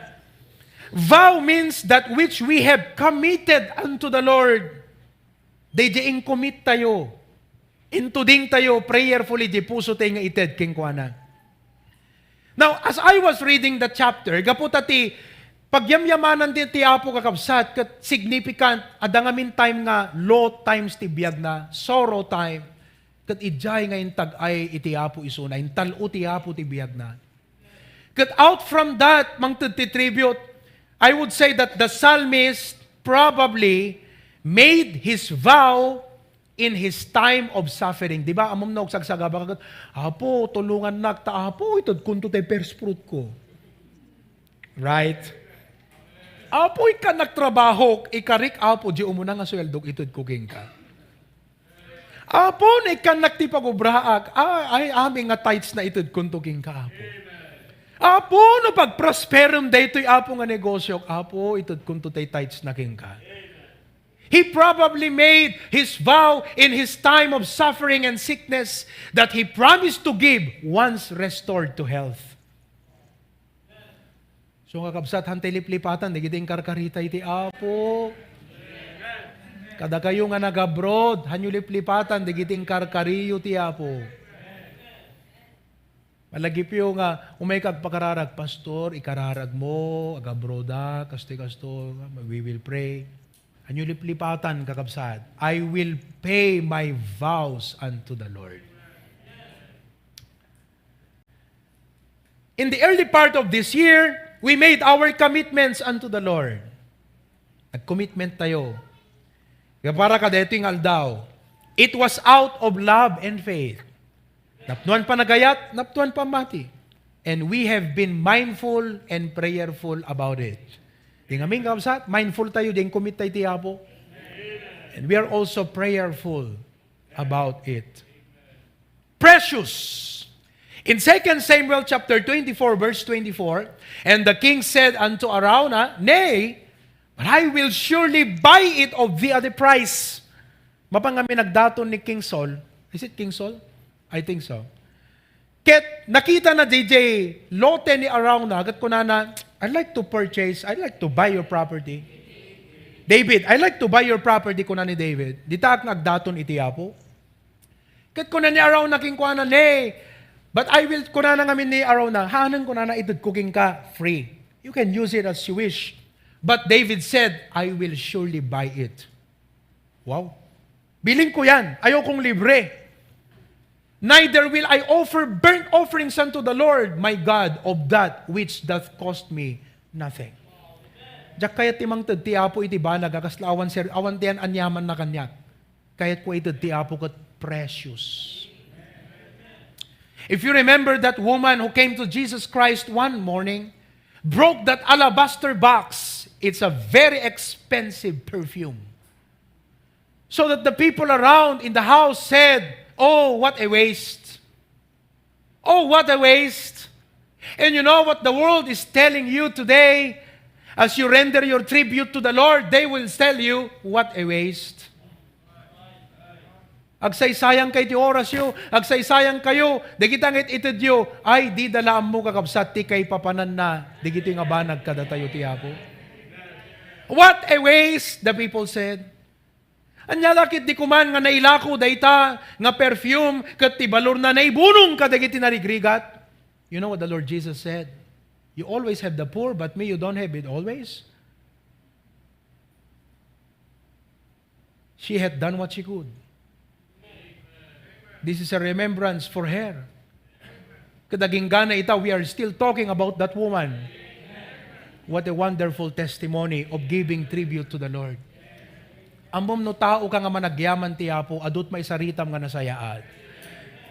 Vow means that which we have committed unto the Lord. Daydi incommit tayo. Intuding tayo prayerfully di puso tayo nga ited kenkuana. Now, as I was reading the chapter, gapu ta ti pagyamyamanan ti, ti Apo, kakabsat, ket significant, adda ngamin time nga low times ti biagna, sorrow time, ket idiay nga intag-ay iti Apo isuna, intal-o ti Apo ti biagna. Ket out from that, mangted ti tribute, I would say that the psalmist probably made his vow in his time of suffering. Di ba, ammom no, agsagsagaba ka ket, "Apo, tulungannak, ta, Apo, itedkonto tay first fruit ko." Right? Apo, ikkan nagtrabaho, ikarik, Apo, di umuna nga sueldok, itedko kenka. Apo, no ikkan nagtipagubraak, ah, ay, amin nga tithes na itedkonto kenka, Apo. Apo, no pagprosperem daytoy, Apo, nga negosyo, Apo, itedkonto tay tithes na kenka. He probably made his vow in his time of suffering and sickness that he promised to give once restored to health. So, nga kabsat, hantay liplipatan, dagiti inkarkarita iti Apo. Kadakayo nga nag-abroad, hanyo liplipatan, dagiti inkarkariyo ti Apo. Malagipyo nga, umay ka agpakararag, "Pastor, ikararag mo, agabroad-ak, kastoy, kastoy, we will pray." Hanyo liplipatan, kakabsat, "I will pay my vows unto the Lord." In the early part of this year, we made our commitments unto the Lord. Nag-commitment tayo. Kaya para kadaytoy nga aldaw, it was out of love and faith. Napnuan panagayat, napnuan pammati. And we have been mindful and prayerful about it. Di ngamin, kabsat, mindful tayo, di commit tayo ti Apo. And we are also prayerful about it. Precious. In Second Samuel chapter twenty-four, verse twenty-four, "And the king said unto Araunah, 'Nay, but I will surely buy it of thee at a price.'" Mapan ngamin nagdaton ni King Saul. Is it King Saul? I think so. Ket nakitana diay lote ni Araunah, ket kunana, "I'd like to purchase, I'd like to buy your property." "David, I'd like to buy your property," kuna ni David. Ditaak nga agdaton iti Apo. Ket kuna ni Araunah kenkuana, "Nay, but I will," kunana ngamin ni Araunah, "Haaneng," kunana, "itedko kenka free. You can use it as you wish." But David said, "I will surely buy it." Wow. "Bilin ko yan. Ayokong libre. Neither will I offer burnt offerings unto the Lord my God of that which doth cost me nothing." Diak kayat ti mangted ti Apo iti banag a kasla awan ser-, awan ti yan-, aniamanna kaniak. Kayatko ited ti Apo ket precious. If you remember that woman who came to Jesus Christ one morning, broke that alabaster box, it's a very expensive perfume, so that the people around in the house said, "Oh, what a waste." Oh, what a waste. And you know what the world is telling you today? As you render your tribute to the Lord, they will tell you, "What a waste." Agsaysayang kayo ti orasyo, agsaysayang kayo, dagita nga it-itedyo, ay, dida la ammo, kakabsat, ti kaipapananna, dagitoy nga banag kadatayo ti Apo. "What a waste," the people said. Ania la ketdi koman nga nailako dayta nga perfume ket ti balorna naibunong kadagiti narigrigat? You know what the Lord Jesus said? "You always have the poor, but me, you don't have it always." She had done what she could. This is a remembrance for her. Ket agingga ita, we are still talking about that woman. What a wonderful testimony of giving tribute to the Lord. Ammom no tao ka nga managyaman ti Apo, adu ti maisaritam nga nasayaat.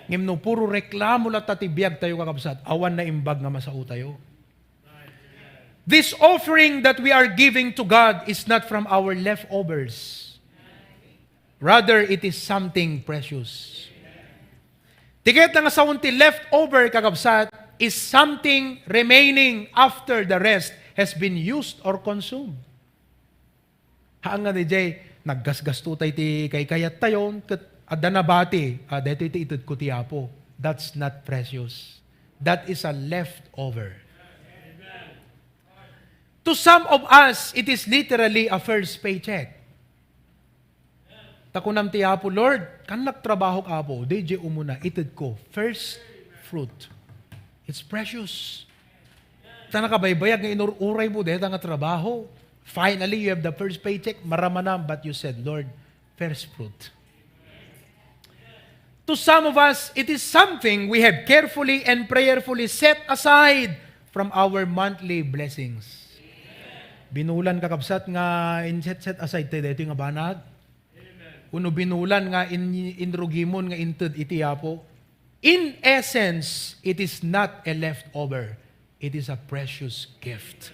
Ngem no puro reklamo latta ti biag tayo, kakabsat, awan naimbag nga masao tayo. This offering that we are giving to God is not from our leftovers. Rather, it is something precious. Ti kayatna nga saon ti leftover, kakabsat, is something remaining after the rest has been used or consumed. Haan nga diay, naggasgasto tayo ti kaykayat tayon, ket adda nabati, "Ah, daytoy ti itedko ti Apo." That's not precious. That is a leftover. To some of us, it is literally a first paycheck. Ta kunam ti Apo, "Lord, kan nagtrabahok, Apo, daydiay umuna, itedko, first fruit." It's precious. Ta nakabaybayag nga inur-uray mo dayta nga trabaho. Finally, you have the first paycheck, maramanam, but you said, "Lord, first fruit." To some of us, it is something we have carefully and prayerfully set aside from our monthly blessings. Binulan, kakabsat, nga in-set-set aside tayo daytoy nga banag. Wenno binulan nga in-, inrugimon nga inted iti Apo. In essence, it is not a leftover. It is a precious gift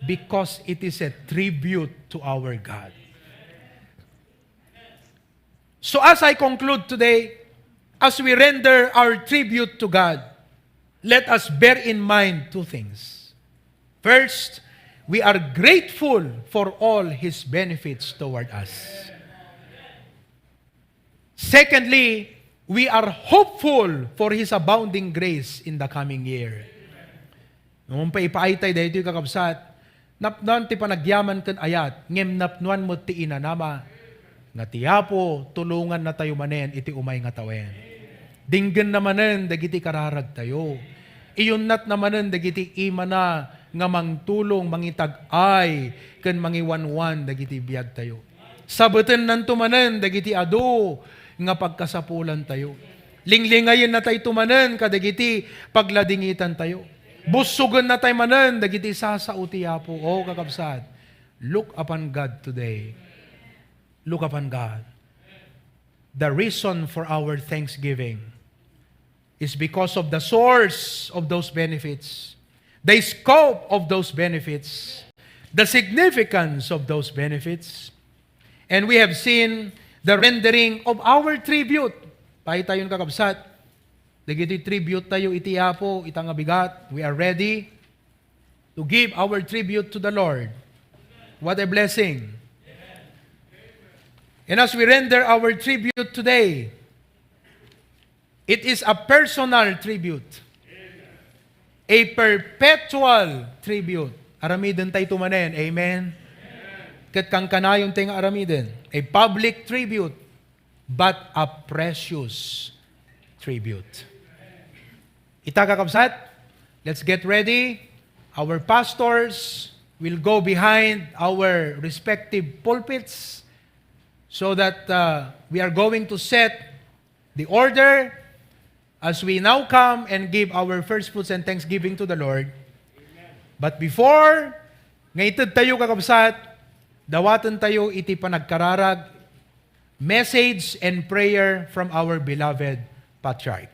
because it is a tribute to our God. So as I conclude today, as we render our tribute to God, let us bear in mind two things. First, we are grateful for all His benefits toward us. Secondly, we are hopeful for His abounding grace in the coming year. Ngem pay ipaaytay daytoy, kakabsat, napnoan ti panagyaman ken ayat, ngem napnoan met ti inanama, nga ti Apo tulongannatayo manen iti umay nga tawen. Dinggenna manen dagiti kararagtayo. Iyunnatna manen dagiti imana nga mangtulong, mangitag-ay, ken mangiwanwan dagiti biagtayo. Sabetennanto manen dagiti adu nga pagkasapulantayo. Linglingayennatayto manen kadagiti pagladingitantayo. Bussogennatay manen dagiti sasao ti Apo. O, kakabsat, look upon God today. Look upon God. The reason for our thanksgiving is because of the source of those benefits, the scope of those benefits, the significance of those benefits. And we have seen the rendering of our tribute. Paitayon, kakabsat, dagiti tribute tayo iti Apo, ita nga bigat. We are ready to give our tribute to the Lord. What a blessing. And as we render our tribute today, it is a personal tribute, a perpetual tribute. Aramidentayto manen. Amen? Ket kankanayon ti nga aramiden. A public tribute, but a precious tribute. Ita, kakabsat, let's get ready. Our pastors will go behind our respective pulpits so that, uh, we are going to set the order as we now come and give our first fruits and thanksgiving to the Lord. But before nga itedtayo, kakabsat, dawatentayo iti panagkararag, message and prayer from our beloved Patriarch.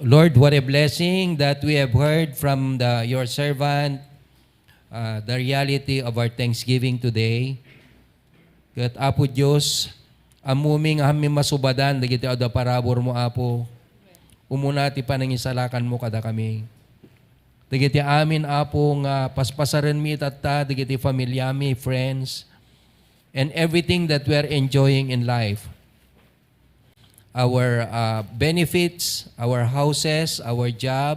Lord, what a blessing that we have heard from the, your servant, uh, the reality of our thanksgiving today. Ket, Apo Dios, ammomi nga hammi masubadan dagiti adu a paraburmo, Apo. Umuna ti panangisalakanmo kadakami. Dagiti amin, Apo, nga paspasarenmi itatta, dagiti familiami, friends, and everything that we are enjoying in life. Our, uh, benefits, our houses, our job,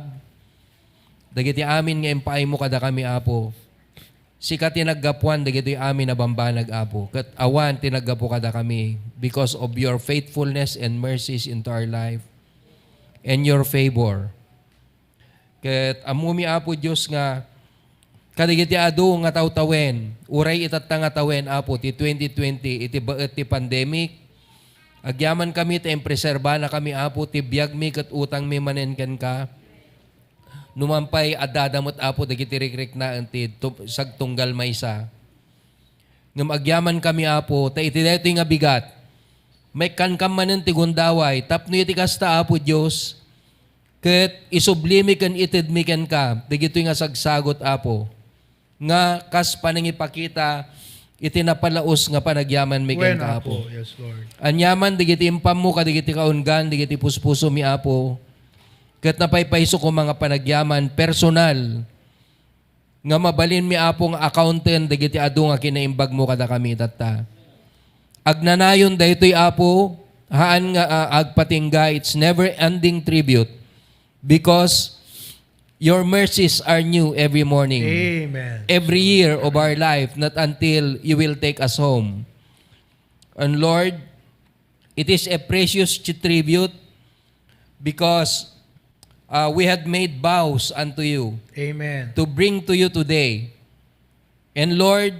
dagiti amin nga impaaymo kadakami, Apo. Sika ti naggapuan dagitoy amin a bambanag, Apo, ket awan ti naggapu kadakami because of your faithfulness and mercies into our life and your favor. Ket ammomi, Apo Dios, nga kadagiti adu nga tawtawen, uray itatta nga tawen, Apo, ti twenty twenty, iti baet ti pandemic, agyamankami ta impreserbanakami, Apo, ti biagmi ket utangmi manen kenka. Numan pay, addada met, Apo, dagiti rikriknaen ti tu-, sagtunggal maysa. Ngem agyamankami, Apo, ta iti daytoy nga bigat, maikkankam manen ti gundaway, tapno iti kasta, Apo Dios, ket isublimi ken itedmi kenka dagitoy nga sagsagut, Apo, nga kas panangipakita iti napalaus nga panagyamanmi kenka, Apo. Yes, Lord. Aniaman dagiti impammo kadagiti kaunggan, dagiti puspusomi, Apo, ket napaypayso koma nga panagyaman personal nga mabalinmi, Apo, nga accounten dagiti adu nga kinaimbagmo kadakami itatta. Agnanayon daytoy, Apo, haan nga, ah, agpatingga, it's never-ending tribute, because your mercies are new every morning, Amen. Every year of our life, not until you will take us home. And Lord, it is a precious tribute because, uh, we had made vows unto you, Amen, to bring to you today. And Lord,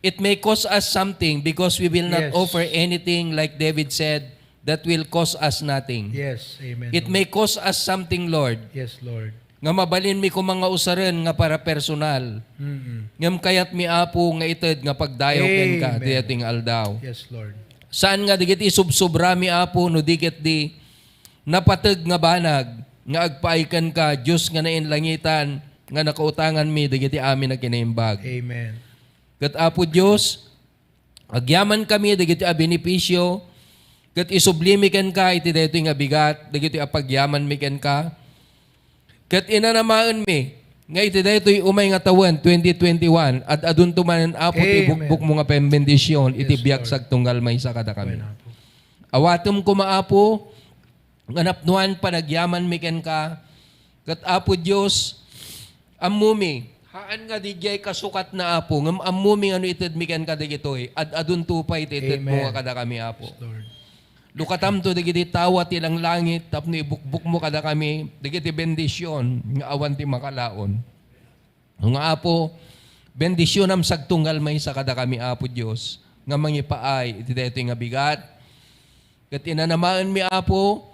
it may cost us something because we will not, yes, offer anything, like David said, that will cost us nothing. Yes, amen, Lord. It may cost us something, Lord. Yes, Lord. Nga mabalinmi koma nga usaren nga para personal. Mm-mm. Ngem kayatmi, Apo, nga ited nga pagdayaw kenka, amen, daytoy nga aldaw. Yes, Lord. Saan nga dagiti subsubrami, Apo, no di ket di napateg nga banag nga agpaay kenka, Dios nga nainlangitan, nga nakautanganmi dagiti amin a kinaimbag. Amen. Ket, Apo Dios, agyamankami dagiti a benepisio, ket isublimi kenka iti daytoy nga bigat, dagitoy a pagyamanmi kenka. Ket inanamaenmi nga iti daytoy umay nga tawen, twenty twenty-one, ad-adunto manen, Apo, ti Amen. Ibukbokmo nga pembendisyon iti Yes, biag Lord. Sagtunggal maysa kadakami. Amen, Apo. Awatem koma, Apo, nga napnuan panagyamanmi kenka. Ket, Apo Dios, ammomi, haan nga didiay kasukatna, Apo, ngem ammomi nga no itedmi kenka dagitoy, ad-adunto pay ti itedmo Amen. Nga kadakami, Apo. Yes, Lord. Lukatamto dagiti tawa ti langlangit tapno ibukbokmo kadakami dagiti bendision nga awan ti makalaon. Nga, Apo, bendisionam sagtunggal maysa kadakami, Apo Dios, nga mangipaay iti daytoy nga bigat. Ket inanamaenmi, Apo,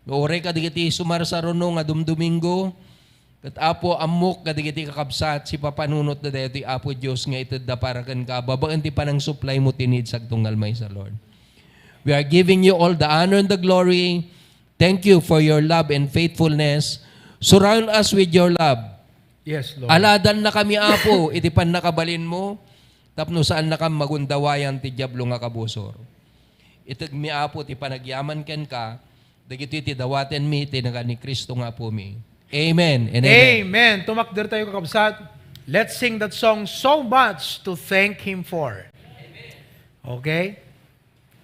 nga uray kadagiti sumarsaruno nga dumdumingo, ket, Apo, ammok kadagiti kakabsat, sipapanunotda daytoy, Apo Dios, nga itedda para kenka, babaen ti panangsupply mo ti need sagtunggal maysa, Lord. We are giving you all the honor and the glory. Thank you for your love and faithfulness. Surround us with your love. Yes, Lord. Aladannakami, Apo, iti pannakabalinmo, tapno saannakam magundawayan ti Diablo nga kabusor. Itedmi, Apo, ti panagyaman kenka, dagitoy ti dawatenmi iti nagan ni Cristo nga Apomi. Amen and amen. Amen. Tumakder tayo, kakabsat. Let's sing that song, So Much to Thank Him For. Okay?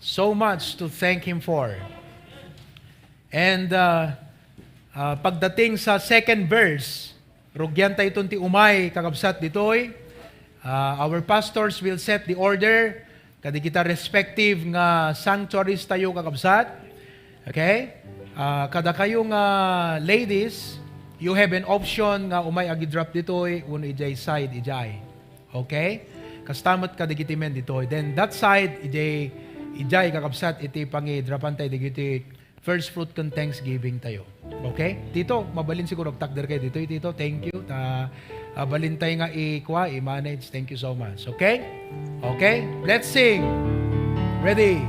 So much to thank Him for. And, uh, uh, pagdating sa second verse, rugian tayo ti umay, kakabsat, ditoy. Uh, our pastors will set the order. Kadagita respective nga sanctuaries tayo, kakabsat. Okay? Uh, kada kayo nga ladies, you have an option nga umay agi-drop ditoy, wenno idiay side, idiay. Okay? Kasta met kadagiti men ditoy. Then that side, idiay, idiay kakabsat iti pangidrapan tayo dagiti first fruit ken thanksgiving tayo. Okay? Tito, mabalin siguro agtakder kayo ditoy, Tito. Thank you. Ta, ah, balin tayo nga ikua, i-manage. Thank you so much. Okay? Okay? Let's sing. Ready?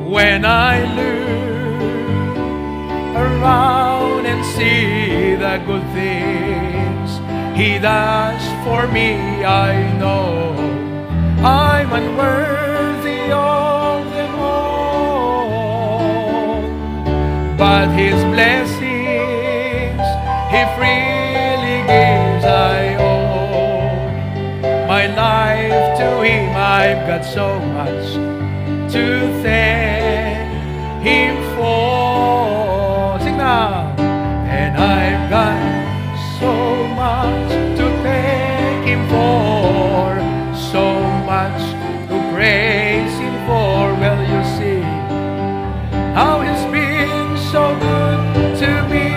When I look around and see the good things He does for me, I know I'm unworthy of them all. But His blessings He freely gives, I owe my life to Him. I've got so much to thank Him for. Sing now. And I've got so much to thank Him for, so much to praise Him for. Well, you see how He's been so good to me.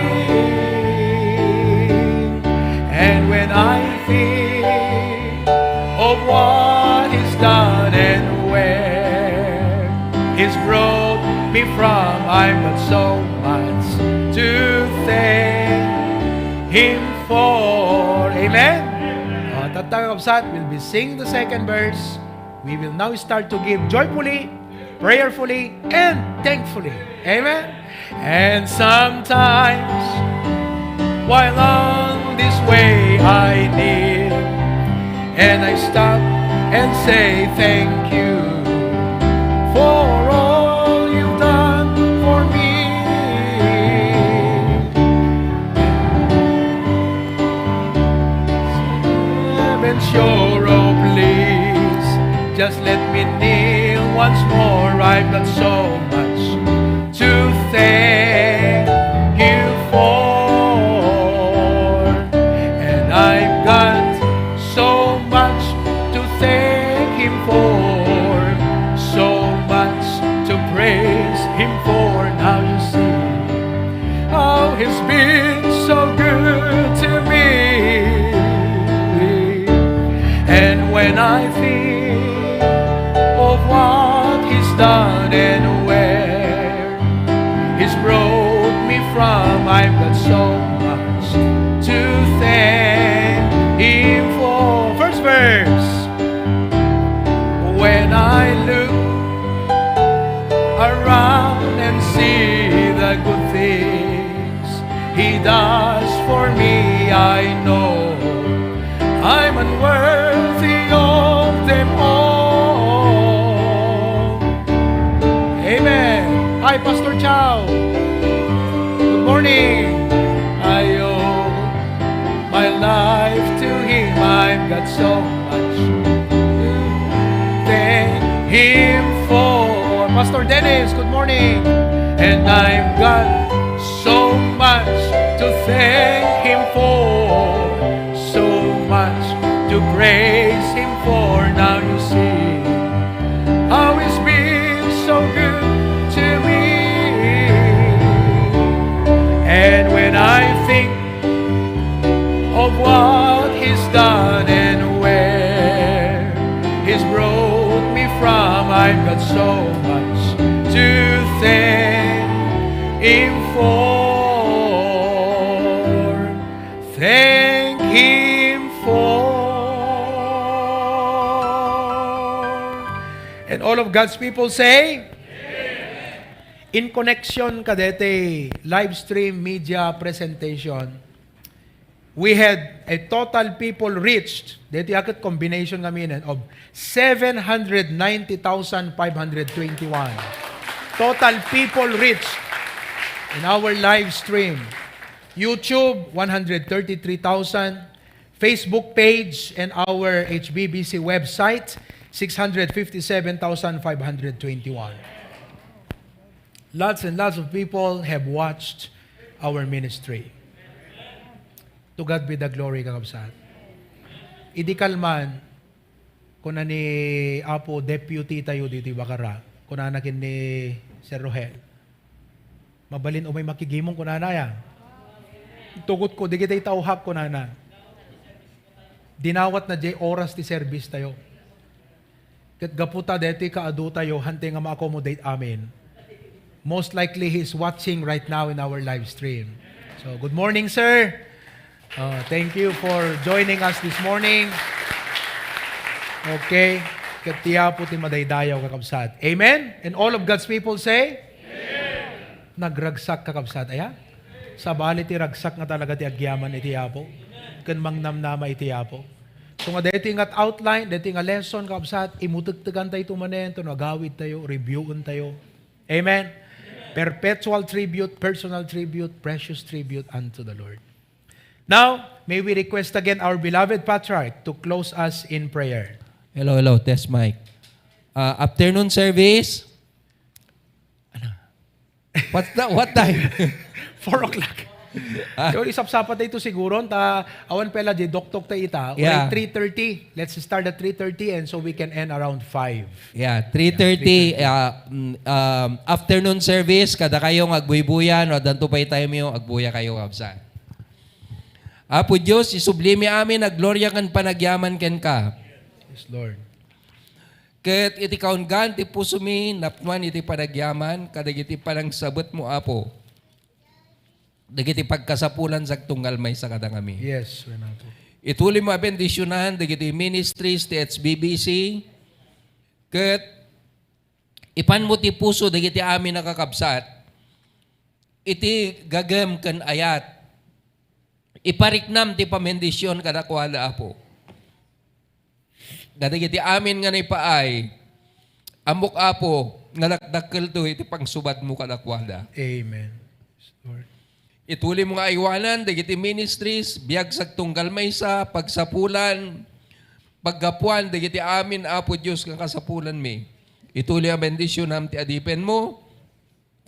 And when I think of what He's done and where He's brought me from, I've got so much to thank Him for. Amen? Uh, tatta, kakabsat, we'll be singing the second verse. We will now start to give joyfully, prayerfully, and thankfully. Amen? And sometimes, while on this way I kneel, and I stop and say thank you for all you've done for me. Heaven shore, oh please, just let me kneel once more. I've got so much to thank you for, and I've got so much to thank Him for, so much to praise Him for. Now you see how He's been so good to me. And when I think of what He's done and where He's brought I know I'm unworthy of them all. Amen. Hi, Pastor Chow. Good morning. I owe my life to him. I've got so much to thank him for. Pastor Dennis, good morning. And I've got so much to thank him for, so much to praise him for. Now you see how he's been so good to me. And when I think of what he's done and where he's brought me from, I've got so much to thank him for. Thank him for. And all of God's people say, in connection kadeti live stream media presentation, we had a total people reached, deti a ket combination kami of seven hundred ninety thousand five hundred twenty-one. Total people reached in our live stream. YouTube, one hundred thirty-three thousand. Facebook page and our H B B C website, six hundred fifty-seven thousand five hundred twenty-one. Lots and lots of people have watched our ministry. To God be the glory, kakabsat. Idi kalman, kuna ni Apo Deputy tayo dito, Bacara, kunana ken ni Sir Rohel, "Mabalin umay makigimong," kunana ya. Tugot ko, "Dagiti tawhak," kunana. Dinawat na jay oras ti service tayo. Ket gapu ta daytoy kaadu tayo, hantay nga ma-accommodate amin. Most likely, he is watching right now in our live stream. So, good morning, sir. Uh, thank you for joining us this morning. Okay. Ket ti Apo ti madaydayaw, kakabsat. Amen? And all of God's people say? Nagragsak, kakabsat, aya? Sabali ti ragsak nga talaga ti agyaman iti Apo. Ken mangnamnama iti Apo. So nga daytoy nga outline, daytoy nga lesson, kakabsat, imutektekan tayo manen, to no agawid tayo, reviewen tayo. Amen? Perpetual tribute, personal tribute, precious tribute unto the Lord. Now, may we request again our beloved Patriarch to close us in prayer. Hello, hello. Test mic. Ah, afternoon service. Ano? What the, what time? Four o'clock. Ah. Yo, isapsapa tayo ito siguro. Ta, awan pala, di doktok tayo ita. Uray, yeah, three thirty. Let's start at three thirty and so we can end around five. Yeah, three thirty, yeah, three thirty. Ah, mm, um, afternoon service, kada kayo nga agbuybuya, no, adanto pay time yo, agbuya kayo, kabsat. Apo Dios, isublimi amin a gloria ken panagyaman kenka. Yes, Lord. Ket iti kaunggaan ti pusomi, napnuan iti panagyaman, kadagiti panangsabetmo, Apo. Dagiti pagkasapulan sagtunggal maysa kadakami. Yes, wen, Apo. Itulimo a bendisionan dagiti ministries ti H B B C, ket ipanmo ti puso dagiti amin a kakabsat iti gagem ken ayat. Ipariknam ti pamendision kadakuada, Apo. Kadagiti amin nga naipaay, ammok, Apo, nga dakdakkelto iti pangsubadmo kadakuada. Amen. Lord. Itulimo nga aywanan dagiti ministries, biag sagtunggal maysa, pagsapulan, paggapuan dagiti amin, Apo Dios, nga kasapulanmi. Itulimo a bendisionam ti adipenmo,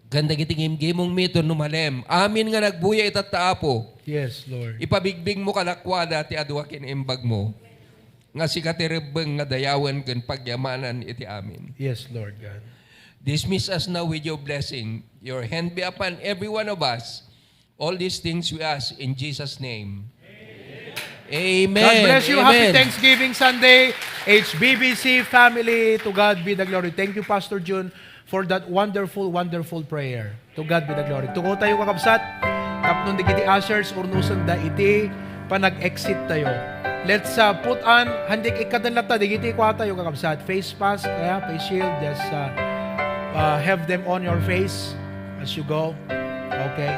ken dagiti gimgimongmi ken no malem. Amin nga nagbuya itatta, Apo. Yes, Lord. Ipabigbigmo kadakuada ti adu a kinimbagmo, nga sika ti rebbeng nga dayawen ken pagyamanan iti amin. Yes, Lord God. Dismiss us now with your blessing. Your hand be upon every one of us. All these things we ask in Jesus' name. Amen. God bless you. Happy Amen. Thanksgiving Sunday, H B B C family. To God be the glory. Thank you, Pastor Jun, for that wonderful, wonderful prayer. To God be the glory. Tuko tayo, kakabsat. Tapno dagiti ushers, urnosenda iti panag-exit tayo. Let's, uh, put on, handik ikadalata, dagiti kua tayo, kakabsat. Face mask, kaya face shield, just, uh, uh, have them on your face as you go. Okay?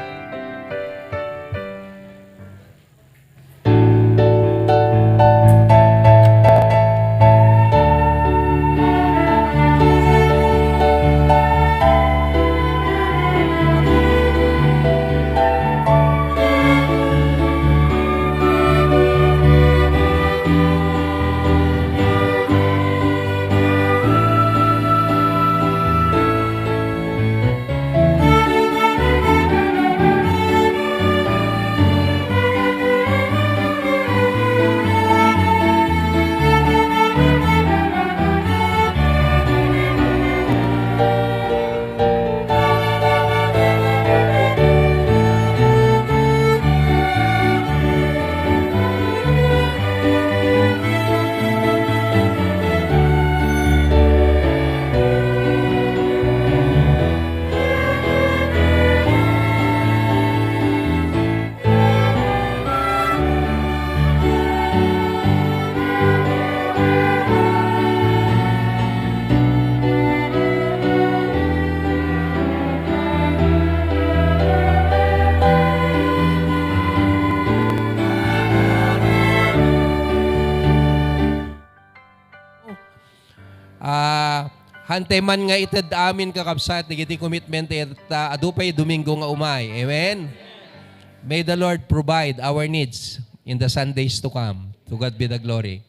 Ante man nga ited amin, kakabsat, dagiti commitment ta adu pay Domingo nga umay. Amen? May the Lord provide our needs in the Sundays to come. To God be the glory.